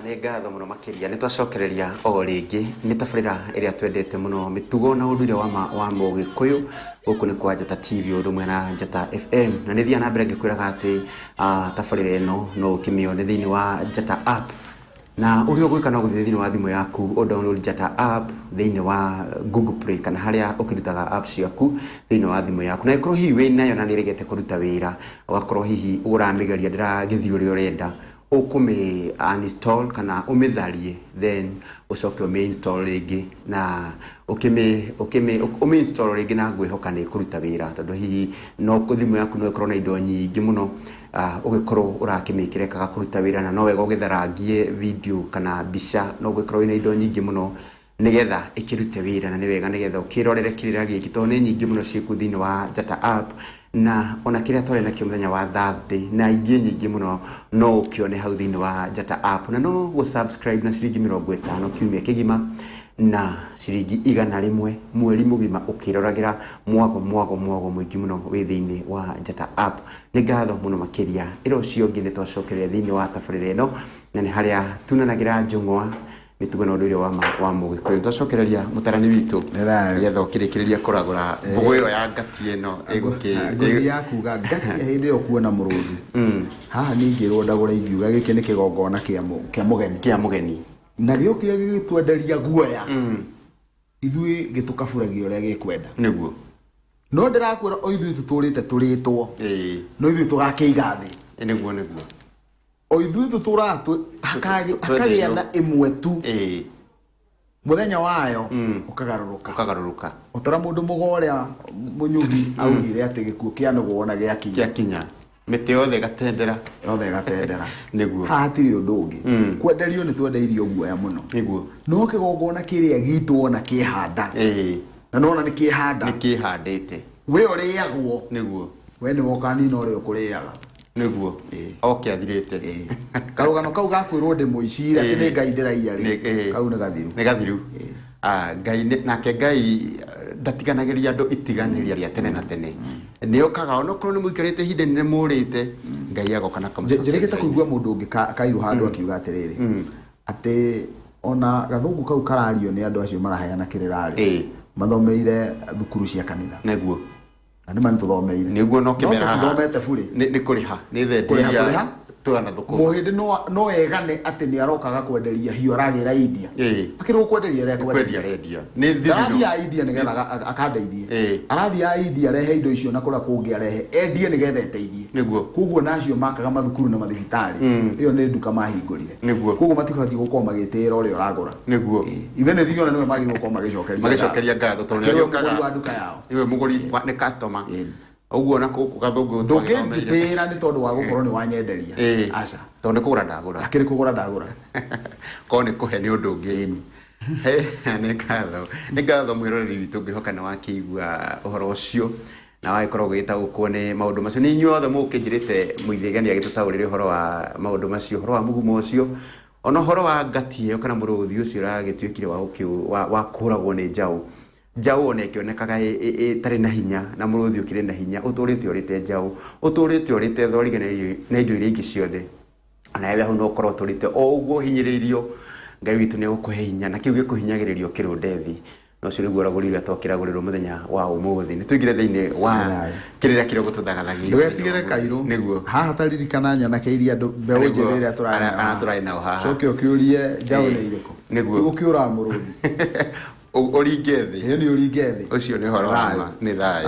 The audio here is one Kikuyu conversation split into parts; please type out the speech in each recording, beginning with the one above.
Nĩ ngatho mũno makĩria. Nĩ twacokereria o rĩngĩ nĩ tabarĩra ĩrĩa twendete mũno, mĩtugo na ũndũire wa ma wa Mũgĩkũyũ. Gũkũ nĩ kwa Njata TV ũndũ ũmwe na Njata FM. Na nĩ thiaga na mbere ngĩkwĩraga atĩ tabarĩra ĩno no ũkĩmĩone thĩinĩ wa Njata App. Na ũrĩa ũgwĩka no gũthiĩ thĩinĩ wa thimũ yaku ũ download Njata App thĩinĩ wa Google Play kana harĩa ũkĩrutaga app ciaku thĩinĩ wa thimũ yaku. Na ĩkorwo hihi wĩ nayo na nĩ ĩregete kũruta wĩra, ũgakorwo hihi ũramĩgeria ndĩragĩthiĩ ũrĩa ũrenda, ũkũmĩ uninstall kana ũmĩtharie then ũcoke ũmĩ install rĩngĩ na ũkĩmĩ ũkĩmĩ ũmĩ install rĩngĩ na ngwĩhoka nĩ ĩkũruta wĩra tondũ hihi no thimũ yaku no ĩkorwo na indo nyingĩ mũno ũgĩkorwo ũrakĩmĩkĩra ĩkaga kũruta wĩra na no wega ũgĩtharangie video kana mbica no ũgĩkorwo wĩna indo nyingĩ mũno nĩgetha ĩkĩrute wĩra na nĩ wega nĩgetha ũkĩrorere kĩrĩra gĩkĩ tondũ nĩ nyingĩ mũno ciĩkuo thĩinĩ wa Njata App na ona kĩrĩa twarĩ nakĩo mũthenya wa Thursday na ingĩ nyingĩ mũno no ũkĩone hau thĩinĩ wa Njata App na no gũ subscribe na ciringi 50 kiumia kĩgima na ciringi 100 mweri mũgima ũkĩroragĩra mwago mwago mwago mũingĩ mũno wĩ thĩinĩ wa Njata App. Nĩ ngatho mũno makĩria. Ĩra ũcio ũngĩ nĩ twacokereria thĩinĩ wa tabarĩra ĩno na nĩ harĩa tunanagĩra njũng'wa mĩtugo na ũndũire wa ma wa mũgĩkũyũ. Twacokereria mũtarani witũ Nĩ thayũ. nĩgetha ũkĩrĩkĩrĩria kũragũra mbũgũ ĩyo ya ngati ĩno ĩgũkĩ Ngũthiaga kuga ngati hĩndĩ ĩyo kuona mũrũthi. Haha ningĩrwo ndagũra ingiuga gĩkĩ nĩ kĩgongona kĩa kĩa mũgeni. Kĩa mũgeni. Na gĩokire gĩgĩtwenderia guoya. Ithuĩ gĩtũkaburagia ũrĩa gĩkwenda. Nĩguo. No ndĩrakwĩra o ithuĩ tũtũrĩte tũrĩtwo. No ithuĩ tũgakĩiga thĩ. Nĩguo nĩguo. O ithuĩ tũtũraga hakagĩa na ĩmwe tu. Mũthenya wayo ũkagarũrũka. Ũkagarũrũka. O ta ũrĩa mũndũ mũgo ũrĩa mũnyugi augire atĩ gĩkuũ kĩa nũgũ wona gĩakinya. Gĩakinya. Mĩtĩ yothe ĩgatendera. Yothe ĩgatendera. Nĩguo. Haha hatirĩ ũndũ ũngĩ. Kwenderio nĩ twendeirio guoya mũno. Nĩguo. No kĩgongona kĩrĩa gitũ wona kĩhanda. Na nĩwona nĩ kĩhanda. Nĩ kĩhandĩte. We ũrĩagwo. Nĩguo. We nĩwe ũkanina ũrĩa ũkũrĩaga. Nĩguo. Oke athirĩte. Karũgano kau ga kwĩrwo ndĩ mũici rĩ, atĩ nĩ Ngai ndĩraiya rĩ, kau nĩ gathiru. Nĩ gathiru. Ngai nake Ngai ndatiganagĩria andũ itiganĩria rĩa tene na tene. Nĩ okaga onokorwo nĩ mũikarĩte ihinda inene mũrĩte, Ngai agoka na akamũcokia Njĩrĩgĩte njĩra-inĩ. kũigua mũndũ ũngĩ kairũ handũ akiuga atĩrĩrĩ, atĩ ona gathũngũ kau karario nĩ andũ acio maraheana kĩrĩra rĩ, mathomeire thukuru cia kanitha. Nĩguo. Na nĩ ma nĩ tũthomeire. Nĩguo no kĩmera No haha. tũtithomete burĩ. Nĩ kũrĩha. Nĩ thendi Kũrĩha iria tũrĩha. twanathũkũma. Mũhĩndĩ no egane atĩ nĩ arokaga kwenderia hiũ aragĩra India. Akĩrĩ gũkwenderia arekwenderia. Kwendia arendia. Nĩ thithino. Ndarathiaga India nĩgetha akandeithie. Arathiaga India arehe indo icio na kũrĩa kũngĩ arehe endie nĩgetha eteithie. Nĩguo. Koguo na acio makaga mathukuru na mathibitarĩ ĩyo nĩ nduka mahingũrire. Nĩguo. Koguo matibatiĩ gũkorwo magĩtĩĩra ũrĩa ũragũra. Nĩguo. Even ithuĩ ona nĩwe magĩrĩirwo gũkorwo magĩcokeria ngatho. Magĩcokeria ngatho tondũ nĩ Akĩrĩ we agĩũkaga. mũgũri wa nduka yao. Nĩwe mũgũri nĩ customer. Ũguo na gũkũ gathũngũ twagĩthomeire. Ndũngĩnjĩtĩĩra nĩ tondũ wa gũkorwo nĩ wanyenderia. Aca. Tondũ nĩ kũgũra ndagũra. Akĩrĩ kũgũra ndagũra. Korwo nĩ kũhe nĩ ũndũ ũngĩ. Nĩ ngatho. Nĩ ngatho mwĩroreri witũ ngwĩhoka nĩ wakĩigua ũhoro ũcio na wagĩkorwo ũgĩtaũkwo nĩ maũndũ macio. Nĩ inyuĩ othe mũkĩnjĩrĩte Mũithĩga nĩ agĩtũtaũrĩre ũhoro wa maũndũ macio, ũhoro wa mũgumo ũcio, ona ũhoro wa ngati ĩyo kana mũrũthi ũcio ũragĩtuĩkire wa kũũragwo nĩ njaũ. Njaũ o na ĩkĩonekaga ĩtarĩ na hinya, na mũrũthi ũkĩrĩ na hinya, ũtũũrĩte ũrĩte njaũ, ũtũũrĩte ũrĩte thwariga na indo iria ingĩ ciothe. O nawe hau no ũkorwo ũtũũrĩte o ũguo ũhinyĩrĩirio, Ngai witũ nĩ egũkũhe hinya, na kĩu gĩkũhinyagĩrĩria ũkĩrũnde thĩ. Na ũcio nĩguo ũragũri ũrĩa twakĩragũrĩrwo mũthenya wa ũmũthĩ. Nĩ tũingĩre thĩinĩ wa kĩrĩra kĩrĩa ũgũtũthagathagĩria mũthenya wa Ndũgetigĩre ũmũthĩ. Kairũ. Nĩguo. Haha ta ririkana nyanake iria andũ mbeũ Nĩguo. njĩthĩ ĩrĩa tũrarĩ Arĩa nao haha. tũrarĩ nao haha. Ũcoke ũkĩũrie njaũ nĩ irĩkũ. Nĩguo. Rĩu ũkĩũraga mũrũthi. Ũringe thĩ. Ĩĩ nĩ ũringe thĩ. Ũcio nĩ ũhoro wa ma. Nĩ thayũ.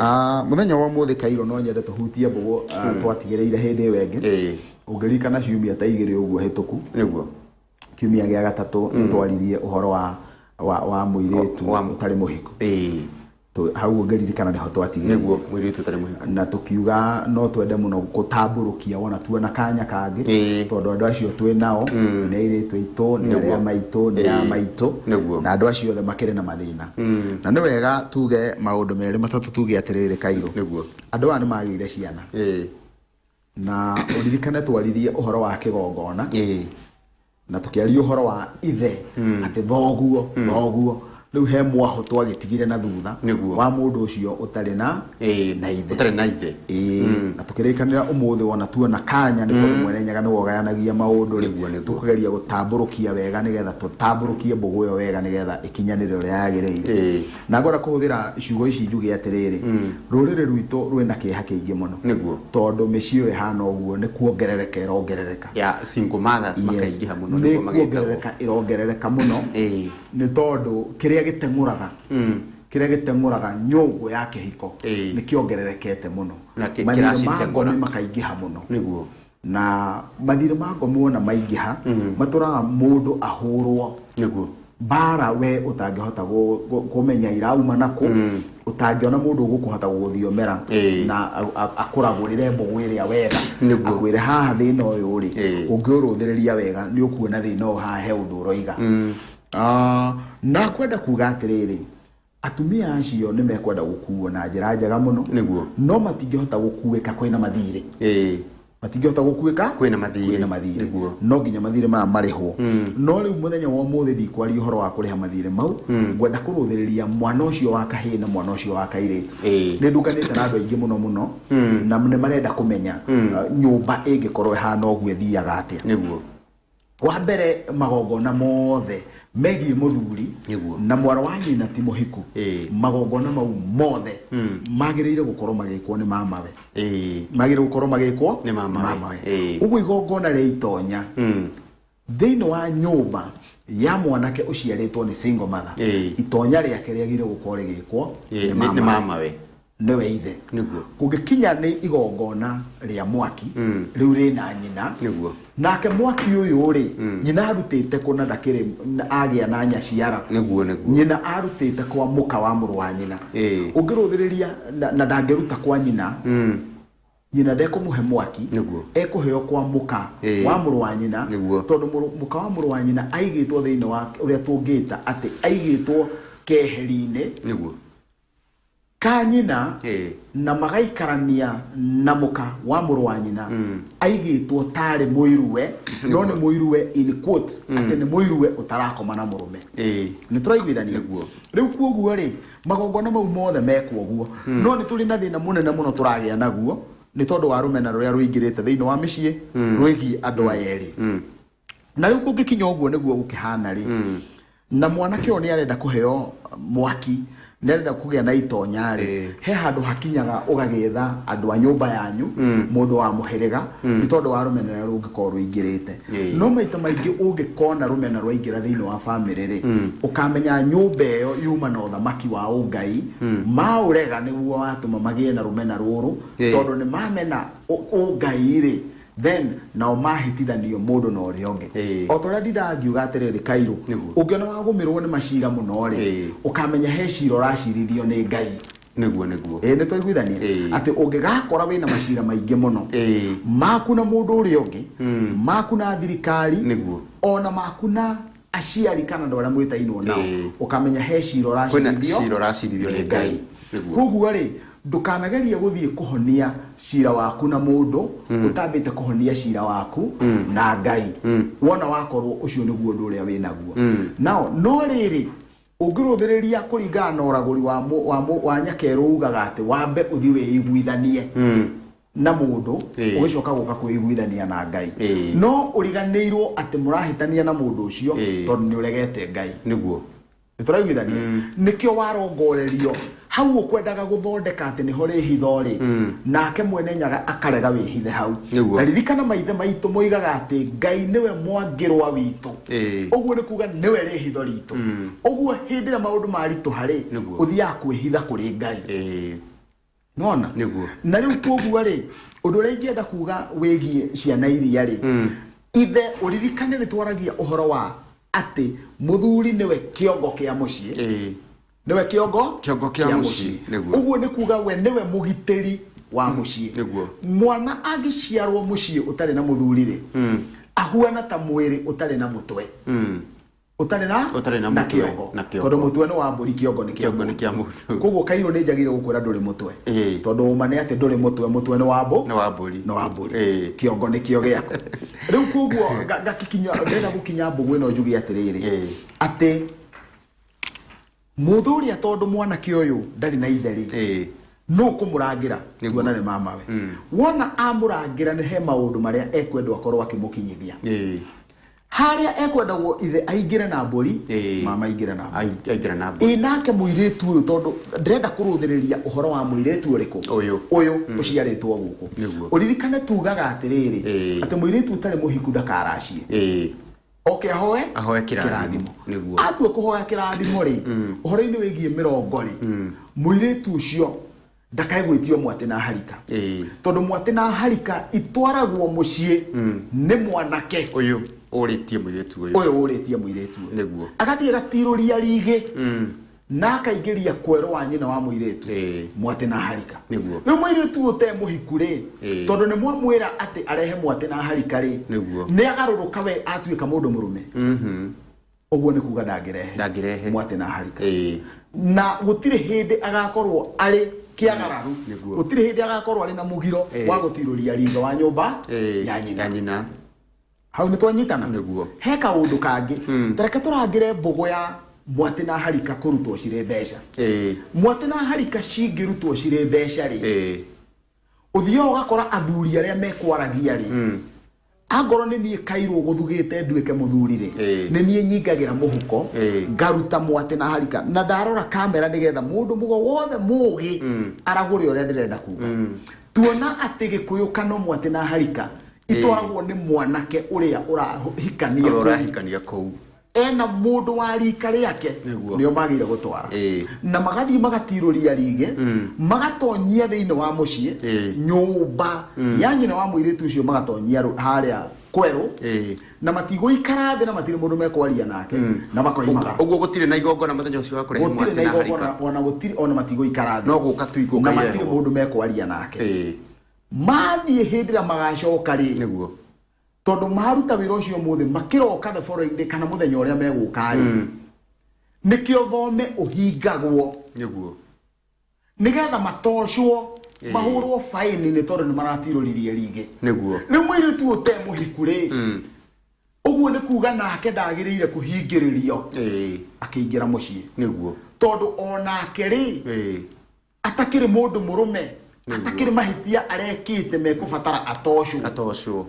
Mũthenya wa ũmũthĩ Kairũ no nyende tũhutie mbũgũ twatigĩrĩire hĩndĩ ĩyo ĩngĩ. Ũngĩririkana ciumia ta igĩrĩ ũguo hĩtũku. Nĩguo. Kiumia gĩa gatatũ nĩ twaririe ũhoro wa mũirĩtu ũtarĩ mũhiku. Hau ũngĩririkana nĩho twatigĩrĩire. Nĩguo, mũirĩtu ũtarĩ mũhiku. Na tũkiuga no twende mũno gũtambũrũkia wona tuona kanya kangĩ, tondũ andũ acio twĩ nao nĩ airĩtu aitũ, nĩ arĩa maitũ, nĩ a maitũ, na andũ acio othe makĩrĩ na mathĩna. Na nĩ wega tuge maũndũ merĩ matatũ tuge atĩrĩrĩ Kairũ, andũ aya nĩ magĩire ciana. Na ũririkane twaririe ũhoro wa kĩgongona. Na tũkĩaria ũhoro wa ithe atĩ thoguo, thoguo. Rĩu he mwahũ twagĩtigire na thutha Nĩguo. wa mũndũ ũcio ũtarĩ na na ithe. Ũtarĩ na ithe. Ĩĩ, na tũkĩrĩkanĩra ũmũthĩ wona tuona kanya, nĩ tondũ Mwene Nyaga nĩwe ũgayanagia maũndũ rĩ, Nĩguo, nĩguo. tũkũgeria gũtambũrũkia wega nĩgetha tũtambũrũkie mbũgũ ĩyo wega nĩgetha ĩkinyanĩre ũrĩa yagĩrĩire. Na ngwenda kũhũthĩra ciugo ici njuge atĩrĩrĩ, rũrĩrĩ rwitũ rwĩna kĩeha kĩingĩ mũno. Tondũ mĩciĩ ĩyo ĩhana ũguo nĩ kuongerereka ĩrongerereka. Ya single mothers. Yes. Makaingĩha mũno. Nĩ Nĩguo magĩtagwo. Kuongerereka ĩrongerereka mũno, nĩ tondũ kĩrĩa gĩteng'ũraga nyũngũ ya kĩhiko nĩ kĩongererekete mũno. Na Mathirĩ ma kĩraciteng'ũra. ngomi makaingĩha mũno. Na mathirĩ ma ngomi wona maingĩha, matũraga mũndũ ahũrwo mbara we ũtangĩhota kũmenya irauma nakũ, ũtangĩona mũndũ ũgũkũhota gũgũthiomera na akũragũrĩre mbũgũ ĩrĩa wega, akwĩre haha thĩna ũyũ rĩ, ũngĩũrũthĩrĩria wega nĩ ũkuona thĩna ũyũ haha he ũndũ ũroiga. Na kwenda kuga atĩrĩrĩ, atumia acio nĩ mekwenda gũkuo na njĩra njega mũno, no matingĩhota gũkuĩka kwĩna mathirĩ. Matingĩhota gũkuĩka Kwĩna mathirĩ. Kwĩna mathirĩ. No nginya mathirĩ maya marĩhwo. No rĩu mũthenya wa ũmũthĩ ndikwaria ũhoro wa kũrĩha mathirĩ mau. Ngwenda kũrũthĩrĩria mwana ũcio wa kahĩĩ na mwana ũcio wa kairĩtu. Nĩ ndunganĩte na andũ aingĩ mũno mũno, na nĩ marenda kũmenya nyũmba ĩngĩkorwo ĩhana ũguo ĩthiaga atĩa. Wa mbere, magongona mothe megiĩ mũthuri na mwarĩ wa nyina ti mũhiku, magongona mau mothe magĩrĩire gũkorwo magĩkwo nĩ mamawe. Magĩrĩire gũkorwo magĩkwo Nĩ mamawe. Ũguo igongona rĩa itonya thĩinĩ wa nyũmba ya mwanake ũciarĩtwo nĩ single mother, itonya rĩake rĩagĩrĩire gũkorwo rĩgĩkwo nĩ Nĩ nĩ mamawe. Mamawe. Nĩwe ithe. Kũngĩkinya nĩ igongona rĩa mwaki, rĩu rĩna nyina. Nake mwaki ũyũ rĩ, nyina arutĩte kũna ndakĩrĩ agĩa na nyaciara. Nĩguo nĩguo. Nyina arutĩte kwa mũka wa mũrũ wa nyina. Ũngĩrũthĩrĩria na ndangĩruta kwa nyina, nyina ndekũmũhe mwaki. Ekũheo kwa mũka wa mũrũ wa nyina, tondũ mũka wa mũrũ wa nyina aigĩtwo thĩinĩ wa ũrĩa tũngĩta atĩ aigĩtwo keheri-inĩ ka nyina, na magaikarania na mũka wa mũrũ wa nyina aigĩtwo tarĩ mũiruwe, no nĩ mũiruwe in quotes, atĩ nĩ mũiruwe ũtarakoma na mũrũme. Nĩ tũraiguithania? Nĩguo. Rĩu kuoguo rĩ, magongona mau mothe mekwo ũguo, no nĩ tũrĩ na thĩna mũnene mũno tũragĩa naguo nĩ tondũ wa rũmena rũrĩa rũingĩrĩte thĩinĩ wa mĩciĩ rwĩgiĩ andũ aya erĩ. Na rĩu kũngĩkinya ũguo nĩguo gũkĩhana rĩ, na mwanake ũyũ nĩ arenda kũheo mwaki, nĩ arenda kũgĩa na itonya rĩ, he handũ hakinyaga ũgagĩetha andũ a nyũmba yanyu, mũndũ wa mũhĩrĩga, nĩ tondũ wa rũmena rũrĩa rũngĩkorwo rũingĩrĩte. No maita maingĩ ũngĩkona rũmena rwaingĩra thĩinĩ wa bamĩrĩ rĩ, ũkamenya nyũmba ĩyo yuma na ũthamaki wa ũngai maũrega nĩguo watũma magĩe na rũmena rũrũ. Tondũ nĩ mamena ũngai rĩ, then nao mahĩtithanio mũndũ na ũrĩa ũngĩ. O ta ũrĩa ndindaga ngiuga atĩrĩrĩ, Kairũ, ũngĩona wagũmĩrwo nĩ macira mũno rĩ, ũkamenya he cira ũracirithio nĩ Ngai. Nĩguo nĩguo. Ĩĩ, nĩ twaiguithania atĩ ũngĩgakora wĩna macira maingĩ mũno, maku na mũndũ ũrĩa ũngĩ, maku na thirikari, ona maku na aciari kana andũ arĩa mwĩtainwo nao, ũkamenya he cira Kwĩna ũracirithio cira ũracirithio nĩ nĩ Ngai. Ngai. Koguo rĩ, ndũkanagerie gũthiĩ kũhonia cira waku na mũndũ ũtambĩte kũhonia cira waku na Ngai. Wona wakorwo ũcio nĩguo ũndũ ũrĩa wĩnaguo nao. No rĩrĩ, ũngĩrũthĩrĩria kũringana na ũragũri wa nyakerũ, ugaga atĩ wambe ũthiĩ wĩiguithanie na mũndũ, ũgĩcoka gũka kwĩiguithania na Ngai. No ũriganĩirwo atĩ mũrahĩtania na mũndũ ũcio tondũ nĩ ũregete Ngai. Nĩ tũraiguithania? Nĩkĩo warongorerio hau ũkwendaga gũthondeka atĩ nĩho rĩhitho rĩ, nake Mwene Nyaga akarega wĩhithe hau. Ta ririkana maithe maitũ moigaga atĩ Ngai nĩwe mwangĩrwa witũ. Ũguo nĩ kuga nĩwe rĩhitho ritũ. Ũguo hĩndĩ ĩrĩa maũndũ maritũha rĩ, ũthiaga kwĩhitha kũrĩ Ngai. Nona? Nĩguo. Na rĩu koguo rĩ, ũndũ ũrĩa ingĩenda kuga wĩgiĩ ciana iria rĩ, ithe ũririkane nĩ twaragia ũhoro wa atĩ mũthuri nĩwe kĩongo kĩa mũciĩ. Nĩwe kĩongo Kĩongo kĩa mũciĩ, nĩguo. Ũguo nĩ kuga we nĩwe mũgitĩri wa mũciĩ. Mwana angĩciarwo mũciĩ ũtarĩ na mũthuri rĩ, ahuana ta mwĩrĩ ũtarĩ na mũtwe, ũtarĩ na Ũtarĩ na na mũtwe, kĩongo. Na kĩongo. Tondũ mũtwe nĩ wa mbũri, kĩongo nĩ kĩa Kĩongo nĩ mũndũ. kĩa mũndũ. Koguo Kairũ, nĩ njagĩrĩire gũkwĩra ndũrĩ mũtwe, tondũ ũma nĩ atĩ ndũrĩ mũtwe, mũtwe nĩ wa mbũ Nĩ wa mbũri. Nĩ wa mbũri. Kĩongo nĩkĩo gĩaku. Rĩu koguo ngakĩkinya, ndĩrenda gũkinya mbũgũ ĩno njuge atĩrĩrĩ, atĩ Mũndũ ũrĩa tondũ mwanake ũyũ ndarĩ na ithe rĩ, nũ kũmũrangĩra? Tuona nĩ mamawe. Wona amũrangĩra, nĩ he maũndũ marĩa ekwendwo akorwo akĩmũkinyithia. Harĩa ekwendagwo ithe aingĩre na mbũri, mama aingĩre na mbũri. Aingĩra na mbũri. Ĩ nake mũirĩtu ũyũ, tondũ ndĩrenda kũrũthĩrĩria ũhoro wa mũirĩtu ũrĩkũ? Ũyũ. Ũyũ ũciarĩtwo gũkũ. Ũririkane tugaga atĩrĩrĩ, atĩ mũirĩtu ũtarĩ mũhiku ndakaracie. Oke ahoe Ahoe kĩrathimo. Atua kũhoya kĩrathimo rĩ, ũhoro-inĩ wĩgiĩ mĩrongo rĩ, mũirĩtu ũcio ndakae gwĩtio mwatĩ na harika. Tondũ mwatĩ na harika itwaragwo mũciĩ nĩ mwanake ũyũ ũrĩtie mũirĩtu ũyũ. Ũyũ ũrĩtie mũirĩtu ũyũ. Agathiĩ agatirũria rigĩ na akaingĩria kwerũ wa nyina wa mũirĩtu mwatĩ na harika. Rĩu mũirĩtu ũyũ ũte mũhiku rĩ, tondũ nĩ mwamwĩra atĩ arehe mwatĩ na harika rĩ, nĩ agarũrũka we atuĩka mũndũ mũrũme. Ũguo nĩ kuga ndangĩrehe Ndangĩrehe. mwatĩ na harika. Na gũtirĩ hĩndĩ agakorwo arĩ kĩagararu. Gũtirĩ hĩndĩ agakorwo arĩ na mũgiro wa gũtirũria ritho wa nyũmba ya nyina. Ya nyina. Hau nĩ twanyitana? He kaũndũ kangĩ. Tareke tũrangĩre mbũgũ ya mwatĩ na harika kũrutwo cirĩ mbeca. Mwatĩ na harika cingĩrutwo cirĩ mbeca rĩ, ũthiaga ũgakora athuri arĩa mekwaragia rĩ, angorwo nĩ niĩ kairwo gũthugĩte nduĩke mũthuri rĩ, nĩ niĩ nyingagĩra mũhuko, ngaruta mwatĩ na harika, na ndarora kamera nĩgetha mũndũ mũgo wothe mũgĩ aragũre ũrĩa ndĩrenda kuga. Tuona atĩ Gĩkũyũ kano mwatĩ na harika itwaragwo nĩ mwanake ũrĩa ũrahikania ũrĩa kũu. Ũrahikania kũu. Ena mũndũ wa rika rĩake. Nĩo magĩrĩire gũtwara. Na magathiĩ magatirũria rigĩ, magatonyia thĩinĩ wa mũciĩ, nyũmba ya nyina wa mũirĩtu ũcio, magatonyia harĩa kwerũ, na matigũikara thĩ, na matirĩ mũndũ mekwaria nake, na makoimagara. Ũguo gũtirĩ na igongona mũthenya ũcio wa kũrehe gũtirĩ mwatĩ na na igongona harika. Ona gũtirĩ, ona matigũikara thĩ. No gũka tu igũka Na matirĩ irehwo. mũndũ mekwaria nake. Mathiĩ hĩndĩ ĩrĩa magacoka rĩ, tondũ maruta wĩra ũcio ũmũthĩ, makĩroka the following day kana mũthenya ũrĩa megũka rĩ, nĩkĩo thome ũhingagwo. Nĩgetha matocwo, mahũrwo faini nĩ tondũ nĩ maratirũririe rigĩ. Rĩu mũirĩtu ũte mũhiku rĩ, ũguo nĩ kuga nake ndagĩrĩire kũhingĩrĩrio akĩingĩra mũciĩ. Tondũ onake rĩ, atakĩrĩ mũndũ mũrũme, atakĩrĩ mahĩtia arekĩte mekũbatara atocwo. Atocwo.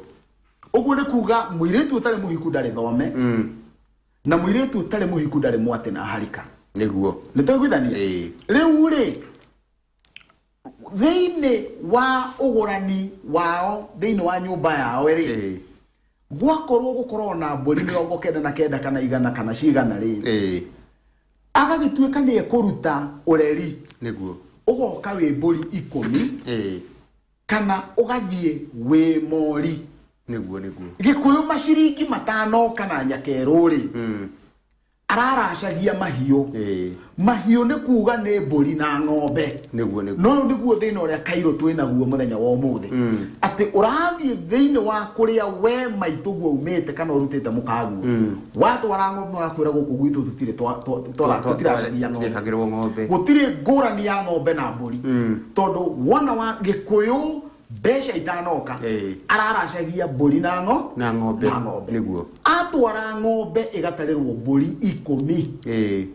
Ũguo nĩ kuga mũirĩtu ũtarĩ mũhiku ndarĩ thome, na mũirĩtu ũtarĩ mũhiku ndarĩ mwatĩ na harika. Nĩ twaiguithania? Rĩu rĩ, thĩinĩ wa ũgũrani wao thĩinĩ wa nyũmba yao rĩ, gwakorwo gũkorwo na mbũri 99 kana 100 kana cigana rĩ, agagĩtuĩka nĩ ekũruta ũreri, ũgoka wĩ mbũri 10 kana ũgathiĩ wĩ mori. Nĩguo nĩguo. Gĩkũyũ maciringi 5 kana nyakerũ rĩ, araracagia mahiũ. Mahiũ nĩ kuga nĩ mbũri na ng'ombe. Nĩguo nĩguo. No ũyũ nĩguo thĩna ũrĩa kairũ twĩ naguo mũthenya wa ũmũthĩ, atĩ ũrathiĩ thĩinĩ wa kũrĩa we maitũguo umĩte kana ũrutĩte mũkaguo, watwara ng'ombe magakwĩra gũkũ gwitũ tũtirĩ tũtiracagia ng'ombe. Tũtirehagĩrwo ng'ombe. Gũtirĩ ngũrani ya ng'ombe na mbũri, tondũ wona wa Gĩkũyũ mbeca itanoka, araracagia mbũri na ng'o Na ng'ombe. Na ng'ombe. Atwara ng'ombe ĩgatarĩrwo mbũri 10.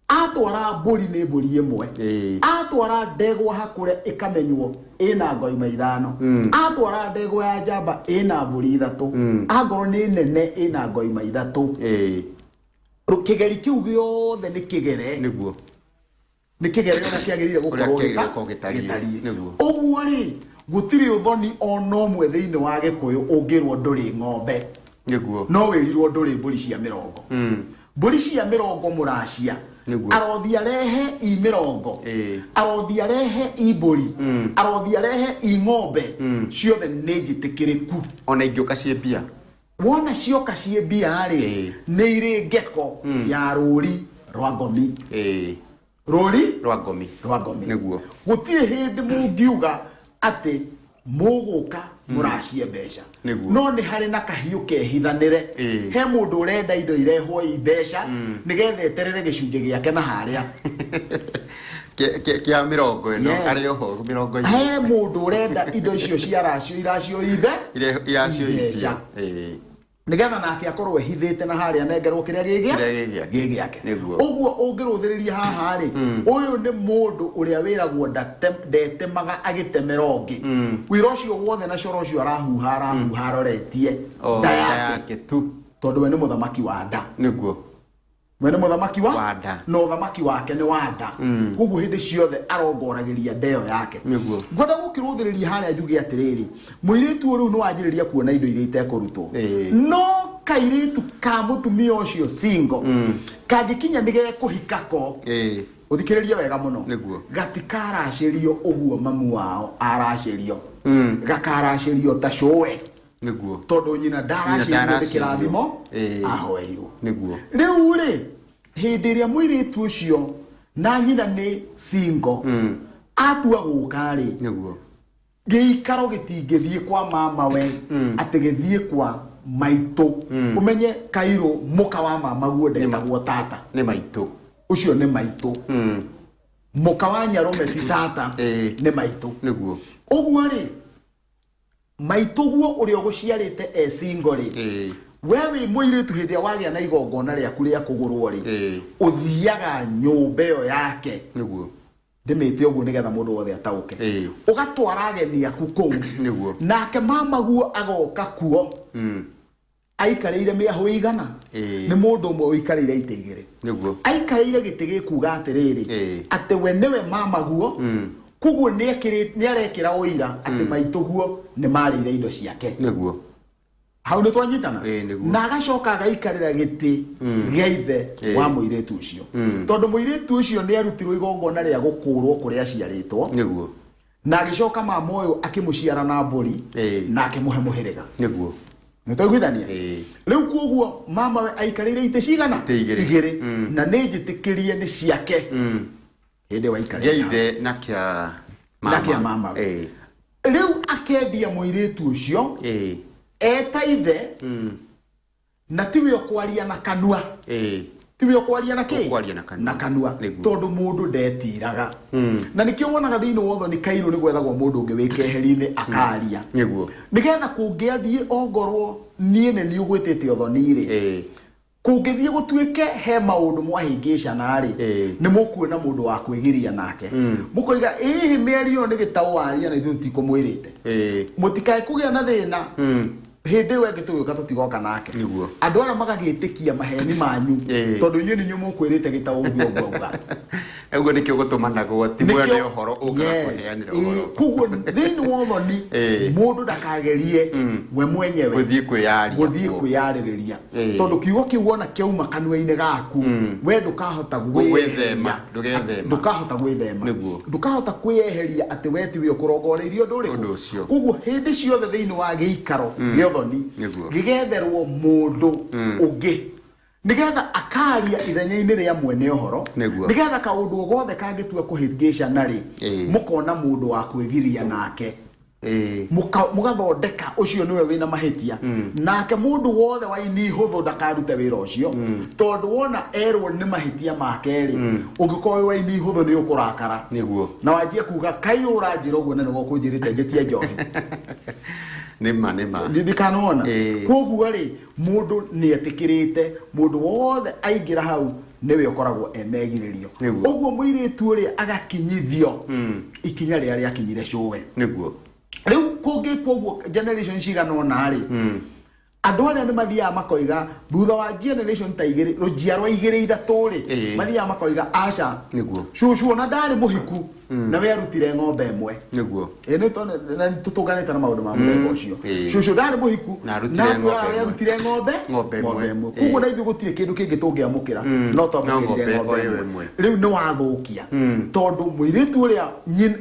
Atwara mbũri nĩ mbũri 1. Atwara ndegwa hakũre ĩkamenywo ĩna ngoima 5. Atwara ndegwa ya njamba ĩna mbũri 3. Angorwo nĩ nene ĩna ngoima 3. Kĩgeri kĩu gĩothe nĩ kĩgere. Nĩ kĩgere ũrĩa kĩagĩrĩire gũkorwo ũrĩa kĩagĩrĩire gũkorwo gĩtariĩ. Gĩtariĩ. Ũguo rĩ, gũtirĩ ũthoni ona ũmwe thĩinĩ wa Gĩkũyũ ũngĩrwo ndũrĩ ng'ombe. No wĩrirwo ndũrĩ mbũri cia 20. Mbũri cia 20 mũracia, arothi arehe i 20, arothi arehe i mbũri, arothi arehe i ng'ombe, ciothe nĩ njĩtĩkĩrĩku. Ona ingĩũka ciĩ mbia. Wona cioka ciĩ mbia rĩ, nĩ irĩ ngeko ya rũri rwa ngomi. Rũri rwa ngomi. Rwa ngomi. Gũtirĩ hĩndĩ mũngiuga atĩ mũgũka mũracie mbeca. No nĩ harĩ na kahiũ kehithanĩre. He mũndũ ũrenda indo irehwo i mbeca nĩgetha eterere gĩcunjĩ gĩake na harĩa Kĩa 20 Yes. arĩ oho 20. He mũndũ ũrenda indo icio cia racio iracio imbe iracio mbeca. Ĩĩ. Nigetha nake akorwo ehithĩte na harĩa anengerwo kĩrĩa Kĩrĩa gĩ gĩake. gĩ gĩake. Nĩguo. Ũguo ũngĩrũthĩrĩria haha rĩ, ũyũ nĩ mũndũ ũrĩa wĩragwo ndetemaga agĩtemera ũngĩ. Wĩra ũcio wothe na coro ũcio arahuha arahuha aroretie O, nda nda yake, yake tu. Tondũ we nĩ mũthamaki wa nda. We nĩ mũthamaki wa Wa nda. Na ũthamaki wake nĩ wa nda, koguo hĩndĩ ciothe arongoragĩria nda ĩyo yake. Ngwenda gũkĩrũthĩrĩria harĩa njuge atĩrĩrĩ, mũirĩtu ũyũ rĩu nĩ wanjĩrĩria kuona indo iria itekũrutwo. No kairĩtu ka mũtumia ũcio single kangĩkinya nĩ gekũhika ko, ũthikĩrĩrie wega mũno, gatikaracĩrio ũguo mamu wao aracĩrio, gakaracĩrio ta cũwe, tondũ nyina ndaracĩrio nĩ ndaracĩrio. Kĩrathimo ahoeirwo. Rĩu rĩ, hĩndĩ ĩrĩa mũirĩtu ũcio na nyina nĩ single atua gũka rĩ, gĩikaro gĩtingĩthiĩ kwa mama we, atĩ gĩthiĩ kwa maitũ. Ũmenye kairũ mũka wa mama guo ndetagwo tata. Nĩ maitũ. Ũcio nĩ maitũ. Mũka wa nyarũme ti tata. Nĩ maitũ. Ũguo rĩ, maitũ guo ũrĩa ũgũciarĩte e single rĩ, we wĩ mũirĩtu, hĩndĩ ĩrĩa wagĩa na igongona rĩaku rĩa kũgũrwo rĩ, ũthiaga nyũmba ĩyo yake. Ndĩmĩte ũguo nĩgetha mũndũ wothe ataũke. Ũgatwara ageni aku kũu. Nake mama guo agoka kuo aikarĩire mĩahũ igana. Nĩ mũndũ ũmwe ũikarĩire itĩ igĩrĩ. Aikarĩire gĩtĩ gĩkuga atĩrĩrĩ, atĩ we nĩwe mama guo, koguo nĩ arekĩra ũira atĩ maitũ guo nĩ marĩire indo ciake. Hau nĩ twanyitana? Ĩĩ, nĩguo. Na agacoka agaikarĩra gĩtĩ gĩa ithe wa mũirĩtu ũcio, tondũ mũirĩtu ũcio nĩ arutirwo igongona rĩa gũkũrwo kũrĩa aciarĩtwo, na agĩcoka mama ũyũ akĩmũciara na mbũri na akĩmũhe mũhĩrĩga. Nĩ twaiguithania? Ĩĩ. Rĩu koguo mama we aikarĩire itĩ cigana? Itĩ igĩrĩ. Igĩrĩ. Na nĩ njĩtĩkĩrie nĩ ciake hĩndĩ Gĩa waikarĩire ithe na kĩa na kĩa mama we. Rĩu akendia mũirĩtu ũcio eta ithe, na tiwe ũkwaria na kanua. Tiwe ũkwaria na kĩ? Ũkwaria na kanua. Na kanua. Tondũ mũndũ ndetiraga, na nĩkĩo wonaga thĩinĩ wa ũthoni kairũ nĩ gwethagwo mũndũ ũngĩ wĩ keheri-inĩ akaria, nĩgetha kũngĩathiĩ ongorwo niĩ nĩ niĩ ũgwĩtĩte ũthoni rĩ, kũngĩthiĩ gũtuĩke he maũndũ mwahĩngĩcana rĩ, nĩ mũkuona mũndũ wa kwĩgiria nake, mũkoiga ĩhĩ mĩario ĩyo nĩ gĩtaũ waria na ithuĩ tũtikũmwĩrĩte. Mũtikae kũgĩa na thĩna hĩndĩ ĩyo ĩngĩ tũgĩũka tũtigoka nake. Andũ arĩa magagĩtĩkia maheni manyu, tondũ inyuĩ nĩ inyuĩ mũkwĩrĩte gĩtaũ ũguo ũguo auga. Ũguo nĩkĩo gũtũmanagwo ti mwene ũhoro ũkaga kũheanĩra ũhoro. Koguo thĩinĩ wa ũthoni, mũndũ ndakagerie we mwenyewe gũthiĩ kwĩyaria gũthiĩ kuo. Kwĩyarĩrĩria, tondũ kiugo kĩu wona kĩauma kanua-inĩ gaku, we ndũkahota Gwĩthema, gwĩtheria. Ndũgethema. Ndũkahota gwĩthema. Ndũkahota kwĩyeheria atĩ we tiwe ũkũrongoreirie ũndũ ũrĩkũ. Ũndũ ũcio. Koguo hĩndĩ ciothe thĩinĩ wa gĩikaro gĩa ũthoni, gĩgetherwo mũndũ ũngĩ nĩgetha akaria ithenya-inĩ rĩa mwene ũhoro, nĩgetha kaũndũ o gothe kangĩtua kũhĩngĩcana rĩ, mũkona mũndũ wa kwĩgiria nake. Mũgathondeka ũcio nĩwe wĩna mahĩtia, nake mũndũ wothe wa ini hũthũ ndakarute wĩra ũcio, tondũ wona erwo nĩ mahĩtia make rĩ, ũngĩkorwo wĩ wa ini hũthũ nĩ ũkũrakara na wanjie kuga kai ũranjĩra ũguo na nĩwe ũkũnjĩrĩte njĩtie njohi. Nĩma nĩma. Ndikanona. Koguo rĩ, mũndũ nĩ etĩkĩrĩte mũndũ wothe aingĩra hau nĩwe ũkoragwo emegirĩrio. Ũguo mũirĩtu ũrĩa agakinyithio ikinya rĩrĩa rĩakinyire cũwe. Rĩu kũngĩkwo ũguo generation cigana ũna rĩ, andũ arĩa nĩ mathiaga makoiga thutha wa generation ta igĩrĩ, rũnjiarwa igĩrĩ ithatũ rĩ, mathiaga makoiga aca, cucu ona ndarĩ mũhiku na we arutire ng'ombe ĩmwe. Ĩ nĩ na nĩ tũtũnganĩte na maũndũ ma mũthemba ũcio. Cucu ndarĩ mũhiku Na arutire na ng'ombe atwĩraga we ĩmwe. arutire ng'ombe Ng'ombe ĩmwe. Ĩmwe. Koguo na ithuĩ gũtirĩ kĩndũ kĩngĩ tũngĩamũkĩra no twamũkĩrire ng'ombe ng'ombe o ĩyo ĩmwe. ĩmwe. Rĩu nĩ wathũkia, tondũ mũirĩtu ũrĩa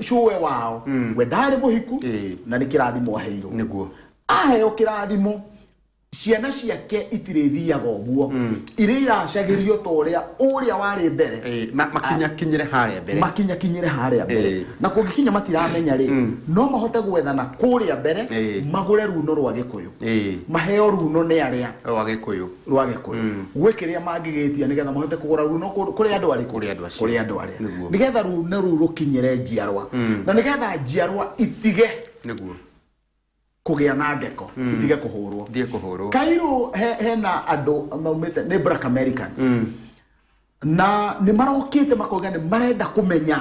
cũwe wao we ndarĩ mũhiku na nĩ kĩrathimo aheirwo. Aheo kĩrathimo, ciana ciake itirĩthiaga ũguo, iria iracagĩrio ta ũrĩa ũrĩa warĩ mbere. Makinyakinyĩre harĩa mbere. Makinyakinyĩre harĩa mbere. Na kũngĩkinya matiramenya rĩ, no mahote gwethana kũrĩa mbere, magũre runo rwa gĩkũyũ, maheo runo nĩ arĩa o agĩkũyũ. Rwa gĩkũyũ gwĩ kĩrĩa mangĩgĩtia nĩgetha mahote kũgũra runo kũrĩ andũ arĩkũ? Kũrĩ andũ acio. Kũrĩ andũ arĩa, nĩgetha runo rũu rũkinyĩre njiarwa na nĩgetha njiarwa itige. Kũgĩa na ngeko itige kũhũrwo. Thiĩ kũhũrwo. Kairũ hena andũ maumĩte nĩ Black Americans na nĩ marokĩte makoiga nĩ marenda kũmenya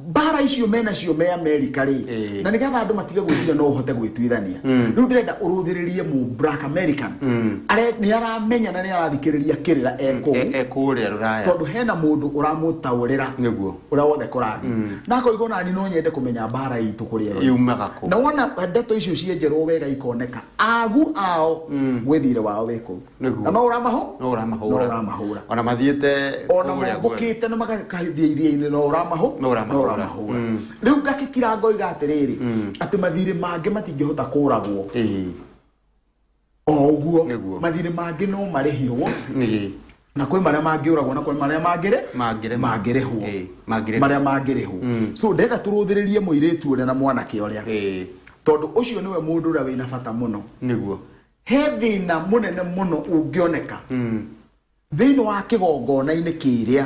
mbara icio menacio me America rĩ, na nĩgetha andũ matige gwĩciria no ũhote gwĩtuithania. Rĩu ndĩrenda ũrũthĩrĩrie mu Black American. Nĩ aramenya na nĩ arathikĩrĩria kĩrĩra ekũu. Ekũrĩa rũraya. Tondũ hena mũndũ ũramũtaũrĩra ũrĩa wothe kũrathiĩ, na akoiga onani no nyende kũmenya mbara itũ kũrĩa ĩroima. Yumaga kũ? Na wona ndeto icio cienjerwo wega ikoneka agu ao gwĩ thirĩ wao wĩ kũu. Na no ũramahũ No ũramahũra. No ũramahũra. Ona mathiĩte ona kũrĩa guothe. Mombũkĩte na magathiĩ iria-inĩ, no ũramahũ No ũramahũra. No ũramahũra. Rĩu ngakĩkira ngoiga atĩrĩrĩ, atĩ mathirĩ mangĩ matingĩhota kũragwo o ũguo. Mathirĩ mangĩ no marĩhirwo na kwĩ marĩa mangĩũragwo na kwĩ marĩa mangĩrĩ Mangĩremwo. Mangĩrĩhwo. Mangĩrĩhwo. Marĩa mangĩrĩhwo. So ndĩrenda tũrũthĩrĩrie mũirĩtu ũrĩa na mwanake ũrĩa, tondũ ũcio nĩwe mũndũ ũrĩa wĩna bata mũno. He thĩna mũnene mũno ũngĩoneka thĩinĩ wa kĩgongona-inĩ kĩrĩa,